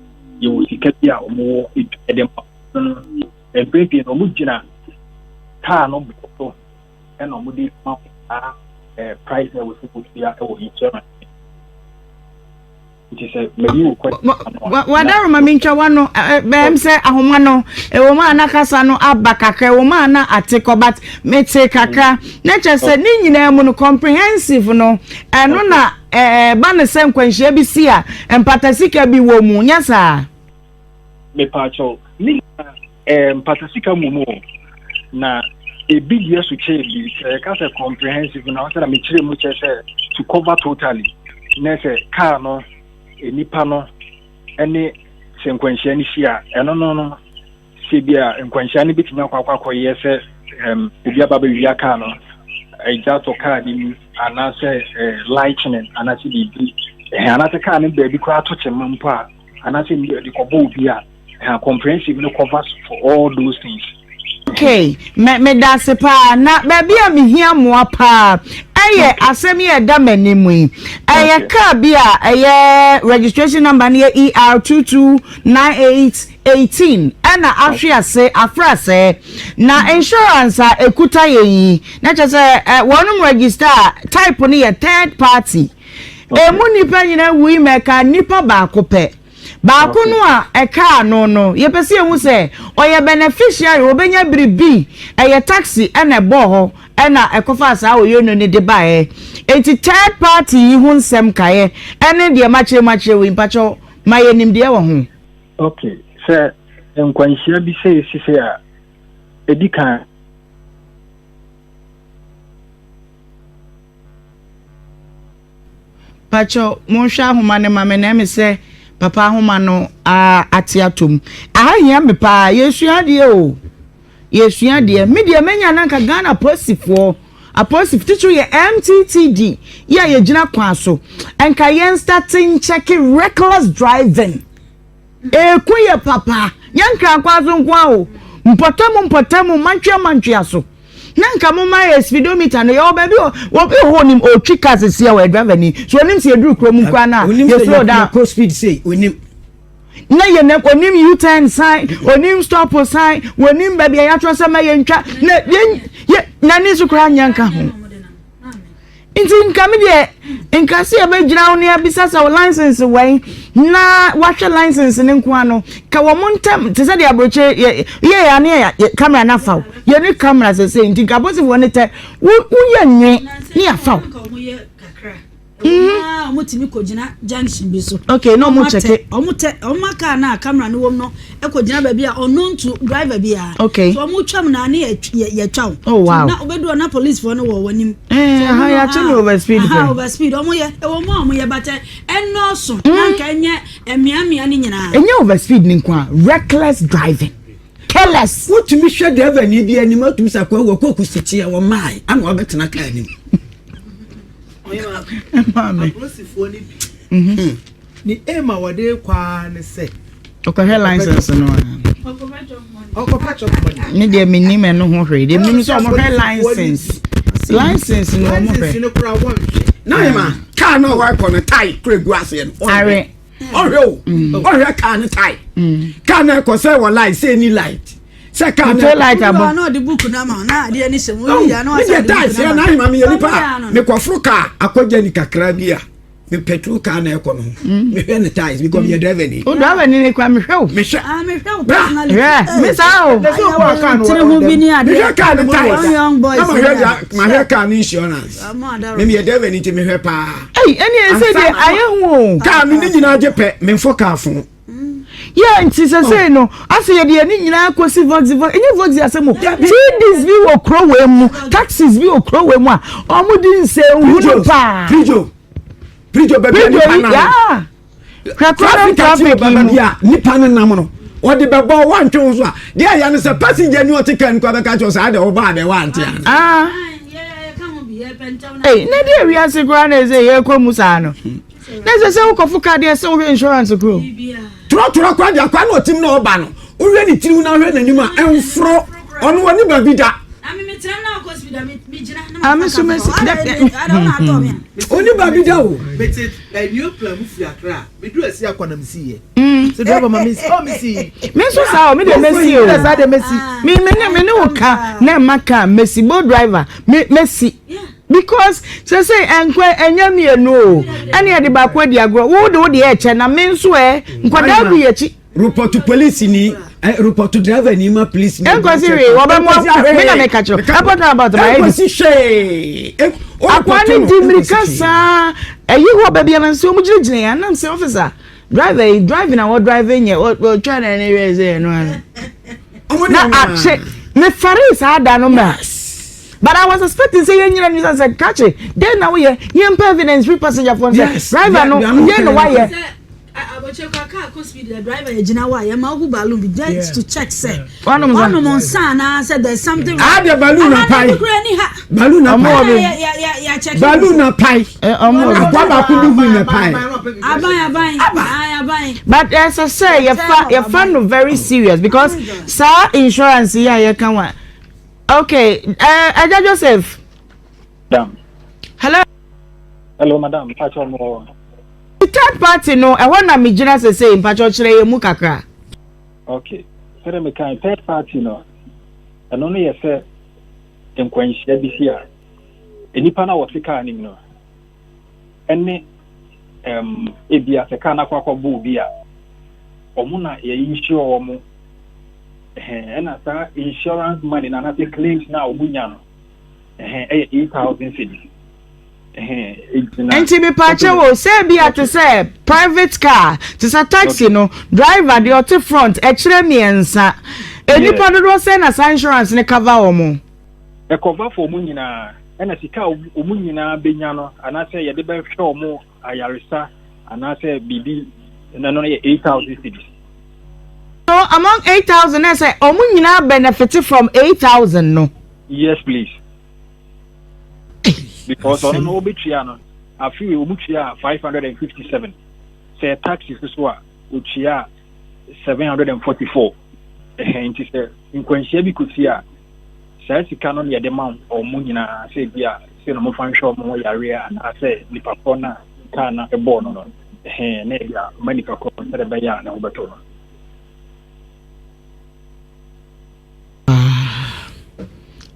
[SPEAKER 7] yɛwɔ sika bi a wɔwɔ de ma no no mpɛn pii no wɔgyina kaa no bo so ɛna wɔde ma saa price a ɛwɔ sɛ wɔtua wɔ insurance nti sɛ mayi wo kɔ
[SPEAKER 2] wadaroma mentwa wa no bɛm sɛ ahoma no ɛwɔ mu a na kasa no aba kakra ɛwɔ mu a na ate kɔ but mete kakra na kyerɛ sɛ ne nyinaa mu no comprehensive no ɛno na Ɛba no sɛ nkwanhyia bi si a, mpata sika bi wɔ mu, nyɛ saa?
[SPEAKER 7] Mepaakyɛw, ne nyinaa ɛɛ mpata sika mu mu o, na ebi deɛ so kyɛn bi. Sɛ yɛka sɛ comprehensive na sɛ na mekyerɛ mu kyerɛ sɛ to cover totally, na sɛ car no, nipa no, ɛne sɛ nkwanhyia no si a, ɛno no no Sɛ bi a nkwanhyia no betumi akɔ akɔ akɔyɛ sɛ um, obi aba bɛwia kaa no, agya tɔ kaa no mu anaasɛ eh, lightning anaasɛ biribi eh, anaasɛ kaa no baabi koraa to kyema mpo a anaasɛ ɛde kɔbɔ obi a eh, comprehensive no covers for all those things.
[SPEAKER 2] Okay, me meda ase paa na baabi a mehia mmoa paa ɛyɛ asɛm yi a ɛda m'anim yi. Ɛyɛ kaa bi a ɛyɛ registration number no yɛ ER 2298 18 ɛna ahwe ase afra sɛɛ na insurance a ɛkuta yɛn yi na kyerɛ sɛ ɛ wɔnom register a type no yɛ third party ɛmu nnipa nyina wui ma ɛka nnipa baako pɛ baako no a ɛkaa no no yɛpɛ sɛ yɛhu sɛ ɔyɛ beneficiary wɔbɛnya biribi ɛyɛ taxi ɛna ɛbɔɔ hɔ ɛna ɛkɔfaa saa oyono no de baeɛ enti third party yi ho nsɛm kaeɛ ɛne deɛ makyerɛ mu akyerɛ wei mpakyɛw ma yɛ nimdeɛ wɔ ho.
[SPEAKER 7] Ok, sɛ nkwanhyia bi sei sisi a, edi kan.
[SPEAKER 2] Pakyɛw monhwɛ ahoma no ma me na ɛme sɛ papa ahoma no ate atom. Aha hia me paa, yɛsua adeɛ o. Yɛsua adeɛ. Me deɛ menya na nka Ghana apolisifoɔ, apolisifo titiriw yɛ MTTD yɛ a yɛgyina kwan so. Nka yɛn starte nkyɛke reckless driving. Eku yɛ papa. Nyɛ nkran kwan so nko ara o. Mpɔtam mpɔtam, mantwea mantwea so. Na nka mo ma yɛ speedometer no yɛwɔ baabi obi wɔ hɔ onim otwi car sisi a ɔyɛ driver ni so onim sɛ yɛduru kurom koraa no a yɛ slow down.
[SPEAKER 4] Kɔ speed sei onim.
[SPEAKER 2] Na yɛ na onim U-turn sign onim stop sign onim baabi a yɛatwerɛ sɛ ma yɛntwa na yɛ yɛ n'ani so koraa nyɛ nka ho. Nti nka me deɛ nka sɛ yɛbɛgyina wo ne abisa sɛ wo license wɛn na wahwɛ license ne nko ano ka wɔn ntam te sɛ deɛ aburokyire yɛ yɛ yɛ ane yɛ camera na fa wo yɛ ne camera sese nti nka apolisifoɔ ne tɛ wo woyɛ nwe ne afa wo.
[SPEAKER 8] Mm-hmm. Wɔn tumi kɔ gyina junction bi so.
[SPEAKER 2] Okay, na wɔn kyɛke.
[SPEAKER 8] Wɔn tɛ wɔn kaa na camera no wɔm no kɔ gyina baabi a unknown to driver bi a.
[SPEAKER 2] Okay.
[SPEAKER 8] So wɔn twam na ne yɛ yɛ twa o.
[SPEAKER 2] Oh wow.
[SPEAKER 8] So na obedu na police foɔ no wɔ wɔn anim.
[SPEAKER 2] Ɛɛ aha yɛ akyi mi over speed
[SPEAKER 8] pɛ. Aha over speed wɔn yɛ ɛwɔ mu a wɔn yɛ batɛ ɛnɔɔso. Na nka ɛnyɛ mmeammea ne nyinaa.
[SPEAKER 2] Ɛnyɛ over speed ne nko a reckless driving careless.
[SPEAKER 4] Wotumi hwɛ driver ni bi anim atumi sɛ akɔ wɔ kɔkɔ sikyi a wɔn ana wabɛtena kaa anim.
[SPEAKER 5] Apolisifoɔ no bi. Mhm. Ne aim a wɔde kɔ ara ne sɛ.
[SPEAKER 2] Ɔkɔhwɛ license no
[SPEAKER 5] a. Ɔkɔpɛ chop money.
[SPEAKER 2] Ne deɛ menim ɛno ho hwee. Deɛ menim sɛ ɔmo hwɛ license. License no ɔmo hwɛ.
[SPEAKER 5] License no kora wɔn hwɛ.
[SPEAKER 4] Na yɛ ma kaa na ɔwɔ akɔ no tae kura egu aseɛ no.
[SPEAKER 2] Are.
[SPEAKER 4] Ɔhwɛ o. Ɔhwɛ kaa no tae. Kaa no ɛkɔ sɛ wɔ light sɛ ɛni light. Sɛ kaa no.
[SPEAKER 2] Motor light abɔ.
[SPEAKER 8] Na ɔde book na ma na adeɛ ne hyɛ mu. Oyi ya na
[SPEAKER 4] Ne
[SPEAKER 8] wasa
[SPEAKER 4] deɛ
[SPEAKER 8] de
[SPEAKER 4] tae
[SPEAKER 8] book
[SPEAKER 4] sɛ
[SPEAKER 8] na
[SPEAKER 4] na
[SPEAKER 8] ma.
[SPEAKER 4] ahema meyɛ nipa a mekɔforo kaa akɔgya ni kakra bi a me petrol car na ɛkɔ no ho. Mehwɛ ne ties because meyɛ driver ni.
[SPEAKER 2] O driver ni ne kura mehwɛ o.
[SPEAKER 4] Mehwɛ.
[SPEAKER 8] Ah mehwɛ o personally.
[SPEAKER 2] Hwɛ me saa o.
[SPEAKER 8] Tiri ho bi ni adeɛ.
[SPEAKER 4] Mehwɛ car ne ties.
[SPEAKER 8] Young young boys.
[SPEAKER 4] Na mahwɛ deɛ mahwɛ car ne insurance. Me meyɛ driver ni nti mehwɛ paa.
[SPEAKER 2] Ɛyi ɛni ɛsɛ deɛ ayɛ hu o.
[SPEAKER 4] Car no ne nyinaa gye pɛ memfɔ car fo.
[SPEAKER 2] Yɛ nti sɛsɛɛ no asɛ yɛde yɛn ani nyinaa kɔsi voxy voxy ɛnyɛ voxy asɛm o TDs bi wɔ kuro wei mu taxis bi wɔ kuro wei mu a wɔn di nsɛnhunu paa.
[SPEAKER 4] Prijo prijo baabi a nipa nam
[SPEAKER 2] hwɛ kuro no traffic yi mu
[SPEAKER 4] a nipa no nam no ɔde bɛbɔ wantwe ho so a deɛ ɛyɛ no sɛ passenger ni ɔte kaa no kɔ bɛka kyerɛ sɛ adɛ ɔba adɛ wante
[SPEAKER 2] ana. Ei na deɛ wiase koraa na ɛsɛ yɛkɔ mu saa no. Na ɛsɛ sɛ wokɔfo car deɛ sɛ wohwɛ insurance kuro.
[SPEAKER 4] Torɔtorɔ koraa deɛ akwa na ɔtim na ɔba no wohwɛ ne tiri na wohwɛ n'anim a ɛmforo ɔno ɔne baabi da.
[SPEAKER 2] Ame so mesi
[SPEAKER 4] ɔne baabi da o.
[SPEAKER 5] Mete Neoplan mu firi Accra meduru asi akwa na mesi yɛ. Sɛ driver ma mesi ɔ mesi.
[SPEAKER 2] Me nso saa o me deɛ mesi o.
[SPEAKER 5] Saa deɛ mesi.
[SPEAKER 2] Me me ne me ne wo ka na ɛma ka mesi bo driver me mesi. Because sɛsɛi ɛnkɔ ɛnyɛ mienu o ɛne yɛde baako adi agorɔ wo de wo deɛ ɛkyɛ na me nso ɛ nkwadaa gu yɛkyi.
[SPEAKER 4] Report police ni eh, report driver ni ma police ni.
[SPEAKER 2] Ɛnkɔsi hwee wɔbɛ mu akɔ mi na mi ka kyerɛ airport roundabout ma yɛ
[SPEAKER 4] Ɛnkɔsi hwee.
[SPEAKER 2] Akwa ne di mirika saa ɛyi hɔ baabi a nansi wɔn gyinagyina yɛn anam sɛ officer driver yi driving a wɔ drive nyɛ wɔtwa na ɛne hwɛ sɛ ɛno ano na akye mefɛre saa da no ma. But I was expecting sɛ yɛn nyina nisa sɛ krakye dɛn na woyɛ yɛn mpɛ evidence free passenger fo sɛ driver no yɛn na wayɛ.
[SPEAKER 8] Abɔkyɛ kura kaa kɔ speed na driver yɛ gyina hɔ a yɛ ma ohu balloon bi just to check sɛ wanom nsa anaa sɛ there is something wrong.
[SPEAKER 4] Ah de balloon na pai. Balloon na pai. Balloon na pai. Akwa baako bi hu na pai.
[SPEAKER 8] Aban aban aban.
[SPEAKER 2] But ɛsɛ sɛ yɛfa yɛfa no very serious because saa insurance yi a yɛka wa. Okay, uh, Ẹja Joseph.
[SPEAKER 7] Madam.
[SPEAKER 2] Hello.
[SPEAKER 7] Hello, madam. Mpacho mo.
[SPEAKER 2] The third party no, ɛhɔ na me gyina sese mpacho kyerɛ yɛ mu kakra.
[SPEAKER 7] Okay. Sɛdeɛ me kan third party no, ɛno no yɛ sɛ nkwanhyia bi si a, nnipa no a wɔte kaa no mu no, ɛne um, ebi a sɛ kaa no akɔ akɔbɔ obi a, wɔn na yɛ insure wɔn Ɛhɛn, ɛna saa insurance money no anaasɛ claims no a wɔn nya no, ɛhɛn, ɛyɛ 8,000 cedis. Ɛhɛn, egyina.
[SPEAKER 2] Nti mepaakyɛ wo sɛ bi a te sɛ private car te sɛ taxi no driver deɛ ɔte front ɛkyerɛ mmiɛnsa nnipa dodoɔ sɛn na saa insurance no cover wɔn?
[SPEAKER 7] Ɛcover for wɔn nyinaa ɛna sika a wɔn nyinaa bɛnya no anaasɛ yɛde bɛhwɛ wɔn ayaresa anaasɛ biribi na no yɛ 8,000 cedis.
[SPEAKER 2] So among 8,000 na sɛ ɔmo nyinaa benefit from 8,000 no.
[SPEAKER 7] Yes please. Because ɔno no obetua no afi wei ɔmo tua 557 sɛ taxi soso a otua 744 ɛhɛn nti sɛ nkwanhyia bi kɔsi a saa sika no na yɛde ma wɔn nyinaa sɛ ebi a sɛ na wɔfa nhwɛ wɔn ho yareɛ anaasɛ nipa korɔ no a kaa no bɔɔ no no ɛhɛn na yɛde ama nipa korɔ no sɛdeɛ ɛbɛyɛ a ne ho bɛtɔ no.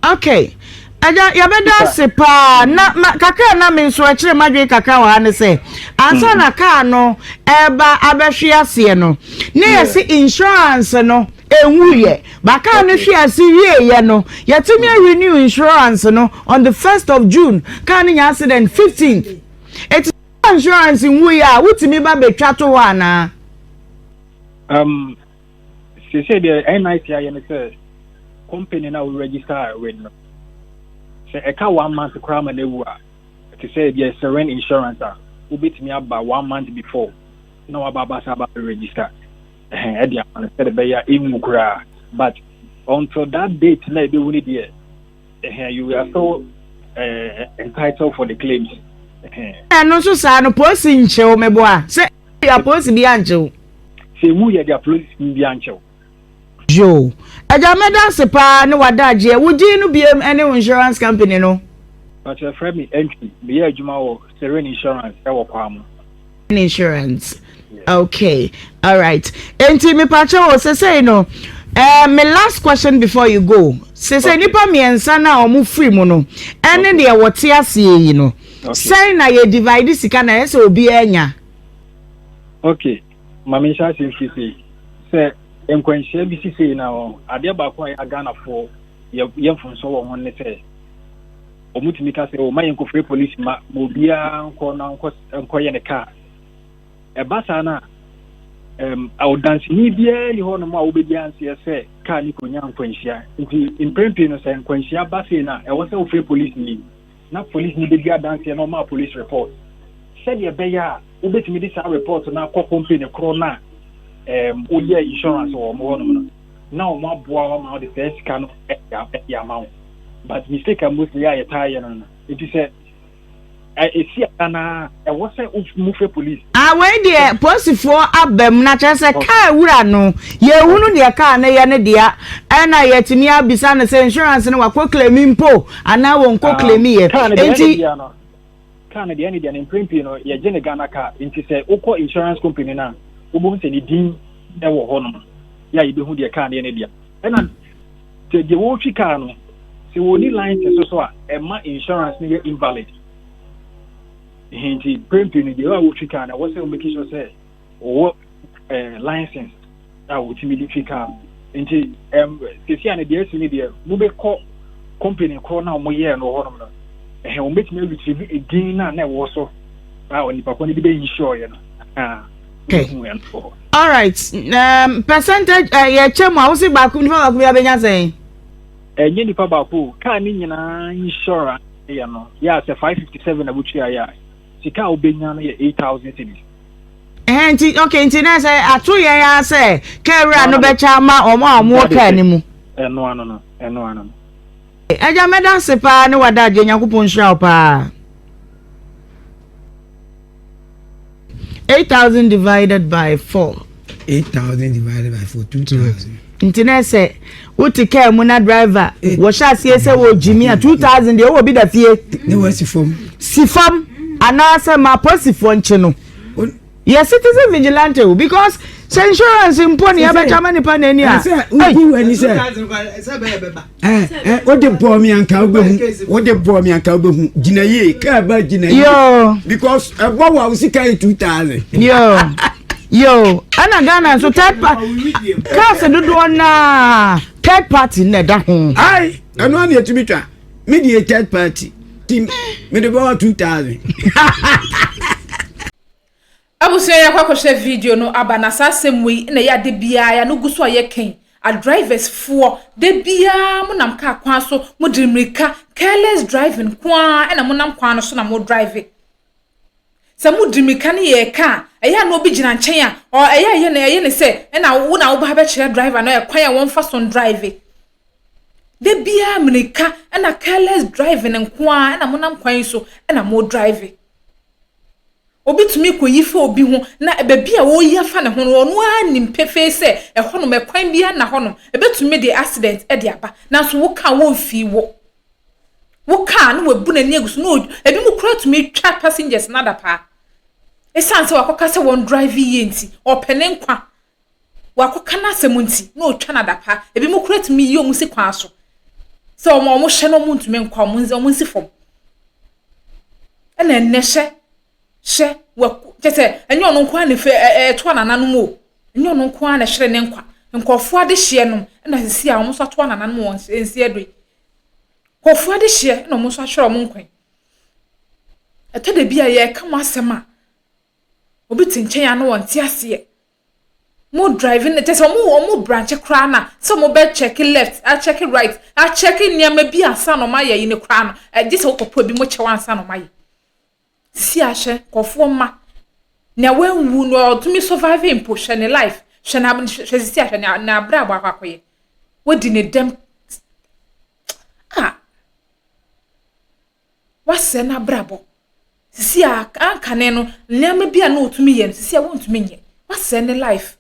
[SPEAKER 2] Okay. Agya, yɛbɛda ase paa. Na ma, kakra na me nso ɛkyerɛ m'adwene kakra wɔ ha ne sɛ, ansa na kaa no ɛreba abɛhwe aseɛ no, ne yɛse insurance no ɛnwuiɛ. Ba kaa no hwe ase wieeɛ no, yɛtumi a renew insurance no on the 1st of June. Kaa no nya accident 15th. Eti insurance nwuiɛ a, wotumi ba bɛtwa to hɔ anaa?
[SPEAKER 7] Seesei deɛ NIC ayɛ ne sɛ company no a wo register with no sɛ ɛka one month koraa ma no awu a te sɛ ebi a Seren insurance a wobɛtumi aba one month before na waba aba sɛ aba register ɛhɛn ɛde ama no sɛde ɛbɛyɛ a ɛnwu koraa but until that date na ɛbɛwu no deɛ ɛhɛn you are still uh, entitled for the claims.
[SPEAKER 2] Ɛno nso saa no polisi nkyew meboa sɛ apolisi bi ankyew.
[SPEAKER 7] Sɛ ewu yɛ de a polisini biara nkyɛ wo.
[SPEAKER 2] Yoo. Agya mɛda ase paa ne w'adagyeɛ. Wo din no biem ɛne wo insurance company no?
[SPEAKER 7] Pakyɛ yɛfrɛ me Antwi, meyɛ adwuma wɔ Serene Insurance ɛwɔ Kwamo.
[SPEAKER 2] Insurance. Okay. All right. Enti mepakyɛ wo sesei no eh, me last question before you go. Sesei okay. nipa mmiɛnsa na wɔn firi mu no ɛne deɛ wɔte aseɛ yi no. Sɛn na yɛ divide sika na ɛsɛ obiara nya.
[SPEAKER 7] Okay. Ma me nhyɛ ase mfiri sei. Sɛ nkwanhyia bi si sei na wɔn adeɛ baako a yɛ Ghanafoɔ yɛ yɛ mfomsoɔ wɔ ho ne sɛ wɔtumi ka sɛ o ma yɛnkɔfrɛ polisi ma ma obiara nkɔ na nkɔ nkɔyɛ ne kaa. Ɛba saa no a, um, ɔdanseni biara ni hɔnom a wobɛdi anseɛ sɛ kaa ne kɔnya nkwanhyia. Nti mprɛn pii no sɛ nkwanhyia ba sei no a, ɛwɔ sɛ wofrɛ polisini na polisini bɛdi adanseɛ na ɔma police report sɛdeɛ ɛbɛyɛ a wobɛtumi de saa report no akɔ company korɔ no a um, woyɛ insurance wɔ wɔn hɔnom no na wɔn aboa wo ama wode saa sika no de ama wo. But mistake a mostly a yɛtaa yɛ no no, nti sɛ ɛsi ada no a ɛwɔ sɛ mofrɛ police.
[SPEAKER 2] Ah wei deɛ polisifoɔ aba mu na kyerɛ sɛ kaa wura no yɛhunu deɛ kaa no yɛ ne dea ɛna yɛtumi abisa no sɛ insurance no wakɔ claimi mpo anaa wɔnkɔ claimi yɛ nti.
[SPEAKER 7] Kaa no deɛ ɛne deɛ no mprɛn pii no yɛgye ne Ghana car nti sɛ wokɔ insurance company no a wobɛhu sɛ ne din wɔ hɔ nom yɛ a yɛbɛhu deɛ kaa no yɛ ne dea ɛna sɛ deɛ wɔretwi kaa no sɛ wɔni license so a ɛma insurance no yɛ invalid nti mprɛn pii no deɛ a wɔtwi kaa no ɛwɔ sɛ wɔmake sure sɛ ɔwɔ eh, license a wɔtumi de twi kaa no nti um, sɛsi a no deɛ asi no deɛ mobɛkɔ company korɔ no a wɔyɛɛ no wɔ hɔnom no ɛhɛn wɔbɛtumi aretrieve edin no a na ɛwɔ so a onipa kɔ no de bɛ insure yɛ no
[SPEAKER 2] Okay. All right. Percentage uh, yɛkyɛ mu a wosi baako nipa baako bi abɛnya sɛn?
[SPEAKER 7] Ɛnyɛ nipa baako kaa ne nyinaa insurance yɛ no yɛ a sɛ 557 na wotua yɛ a sika a wobɛnya no yɛ 8000 cedis.
[SPEAKER 2] Ɛhɛn nti okay nti na sɛ ato yɛn ara sɛ kaa wura no bɛkyɛ ama wɔn a wɔn wɔ kaa no mu.
[SPEAKER 7] Ɛno ano no ɛno ano no.
[SPEAKER 2] Agya mɛda ase paa ne w'adagye Nyankopɔn nhyira wo paa. 8000 divided by 4.
[SPEAKER 4] 8000 divided by 4 2000.
[SPEAKER 2] Nti na sɛ wote kaa mu na driver wɔhyɛ aseɛ sɛ wɔgyimi a 2000 deɛ wowɔ bi da fie.
[SPEAKER 4] Ne wasi fam.
[SPEAKER 2] Si fam anaasɛ ma apolisifoɔ nkye no. Yɛ citizen vigilante o because sɛ insurance mpo ne yɛbɛtwa ma nipa n'ani a.
[SPEAKER 4] Sɛ wogu w'ani sɛ wode bɔɔ me anka wobɛhu wode bɔɔ me anka wobɛhu gyina yie kaa ba gyina yie because ɛbɔ wɔ a wo sika yɛ 2000.
[SPEAKER 2] Yoo yoo ɛna Ghana nso third party cars dodoɔ naa third party na ɛda ho.
[SPEAKER 4] Ayi ɛno ani etumi twa. Me deɛ third party ti me de bɛwa 2000.
[SPEAKER 1] Abusua yɛakɔ akɔhwɛ video no aba na saa asɛm wei na ɛyɛ a da biara yɛano gu so a yɛka yi, a drivers foɔ da biara mo nam car kwan so mo de mmirika careless driving nko ara na mo nam kwan no so na mo drive. Sɛ mo di mmirika ne yɛreka a, ɛyɛ a na obi gyina nkyɛn a ɔ ɛyɛ a ɛyɛ no ɛyɛ ne sɛ ɛna wo na woba abɛkyerɛ driver no ɛkwan a wɔmfa so ndrive. Da biara mmirika ɛna careless driving nko ara ɛna monam kwan yi so ɛna mo drive. Obi tumi kɔyi fa obi ho na baabi a ɔreyi afa ne ho no ɔno ara nim pefee sɛ ɛhɔnom ɛkwan biara nna hɔnom ɛbɛtumi de accident de aba nanso wo kaa wɔmfii wo. Wo kaa na wabu n'ani agu so na ebinom koraa tumi twa passengers no adapaa. Esiane sɛ wakɔka sɛ wɔn drive yie nti, ɔpɛ ne nkwa. Wakɔka n'asɛm nti na ɔtwa no adapaa. Ebinom koraa tumi yi wɔn si kwan so sɛ wɔn a wɔhyɛ no wɔn ntumi nkɔ wɔn nsi fam. Ɛna ɛnnɛ hyɛ hyɛ wɔ kyɛ sɛ ɛnyɛ ɔno nko ara na efe ɛto anananom o. Ɛnyɛ ɔno nko ara na ɛhyere ne nkwa. Nkurɔfoɔ adehyeɛ nom na sisi a wɔn nso ato anananom wɔn nsi do yi. Nkurɔfoɔ adehyeɛ na wɔn nso ahwere wɔn nkwa yi. Ɛtɔ da bi a yɛreka mo asɛm a, obi te nkyɛn a na ɔnte aseɛ. Mo driving no kyɛ sɛ wɔn wɔn branch koraa na sɛ wɔn bɛ check left, acheck right, acheck nneɛma bi ansa na wɔn ayɛ yi no koraa no, gye sɛ wokɔpɔ ebi mo kyɛw ansa na wɔn ayɛ. Sisi a hwɛ nkurɔfoɔ mma nea wanwu no ɔtumi survive mpo hwɛ ne life hwɛ na hwɛ sisi a hwɛ ne n'abrabɔ akɔ akɔyɛ wadi ne dɛm a wasɛe n'abrabɔ sisi a ankane no nneɛma bi a na ɔtumi yɛ no sisi a wɔntumi nyɛ wasɛe ne life.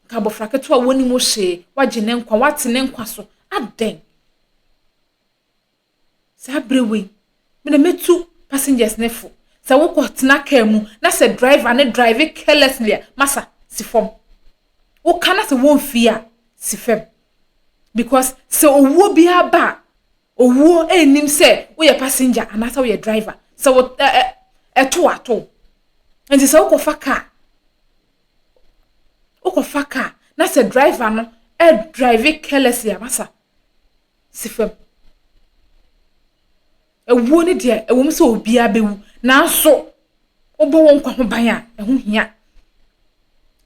[SPEAKER 1] Nka abɔfra ketewa a wɔnim hwee, wagye ne nkwa, wate ne nkwa so. Adɛn? Saa berɛ wei, me na mɛtu passengers ne fo. Sɛ wokɔtena kaa mu na sɛ driver ne drive carelessly a, masa, si fam. Woka na sɛ wɔmfie a, si fam. Because sɛ owuo biara ba a, owuo nnim sɛ woyɛ passenger anaasɛ woyɛ driver. Sɛ wo ɛ ɛ ɛto ato. Nti sɛ wokɔfa kaa, wokɔfa kaa na sɛ driver no drive carelessly a, masa, si fam. Ewuo no deɛ, ɛwɔ mu sɛ obiara bɛwu, nanso wobɔ wo nkwa ho ban a, ɛho hia.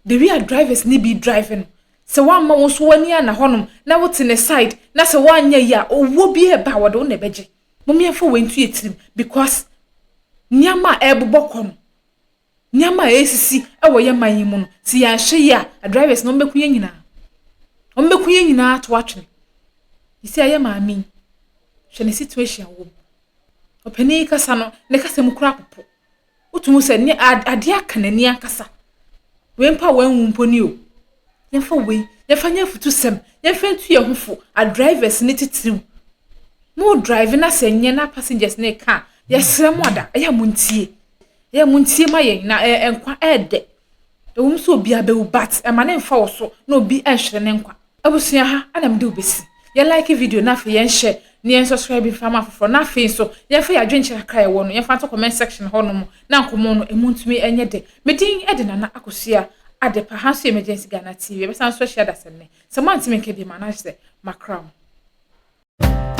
[SPEAKER 1] The way a drivers ne bi drive no, sɛ woamma wo nso w'ani anna hɔnom na wote ne side na sɛ woanyɛ yi a, owuo bi ɛba a wɔde wo na ɛbɛgye. Mom yɛmfa wei nto yɛ tirim because nneɛma a ɛrebobɔ kɔ no, nneɛma a ɛresisi wɔ yɛn man yi mu no, sɛ yɛanhwɛ yie a, drivers no wɔbɛku yɛn nyinaa. Wɔbɛku yɛn nyinaa ato atwene. Sisi a yɛ maame yi, hwɛ ne situation a ɔwɔ mu. Ɔpanin yi kasa no, ne kasa mu koraa popo. Wotumi hu sɛ ne adeɛ aka n'ani ankasa. Wei mpo a wanwu mpo ni o. Yɛmfa wei, yɛmfa nyɛ afutusɛm, yɛmfa ntu yɛn ho fo, a drivers ne titiriw. Mo drive na sɛ nyɛ na passengers ne ka a, yɛsrɛ mo ada, ɛyɛ a montie. Ɛyɛ a montie ma yɛn na nkwa ɛɛdɛ. Ɛwɔ mu sɛ obiara bɛwu but ɛma ne mfa wo so na obi ɛnhwere ne nkwa. Abusua ha ana mede wo bɛsi. Yɛ like video na afei yɛn share na yɛn subscribe mfa ma afoforɔ na afei nso yɛmfa yɛn adwenkyerɛ kakra a yɛwɔ no yɛmfa nto comment section hɔ nom na nkɔmmɔ no ɛmu ntumi ɛnyɛ dɛ. Me din de Nana Akosua Adepa ha nso yɛ Emergency Ghana TV. Yɛbɛsan nso ahyia dasɛnnɛ. Sɛ moantumi nka bi ma na kyerɛ sɛ makra mo.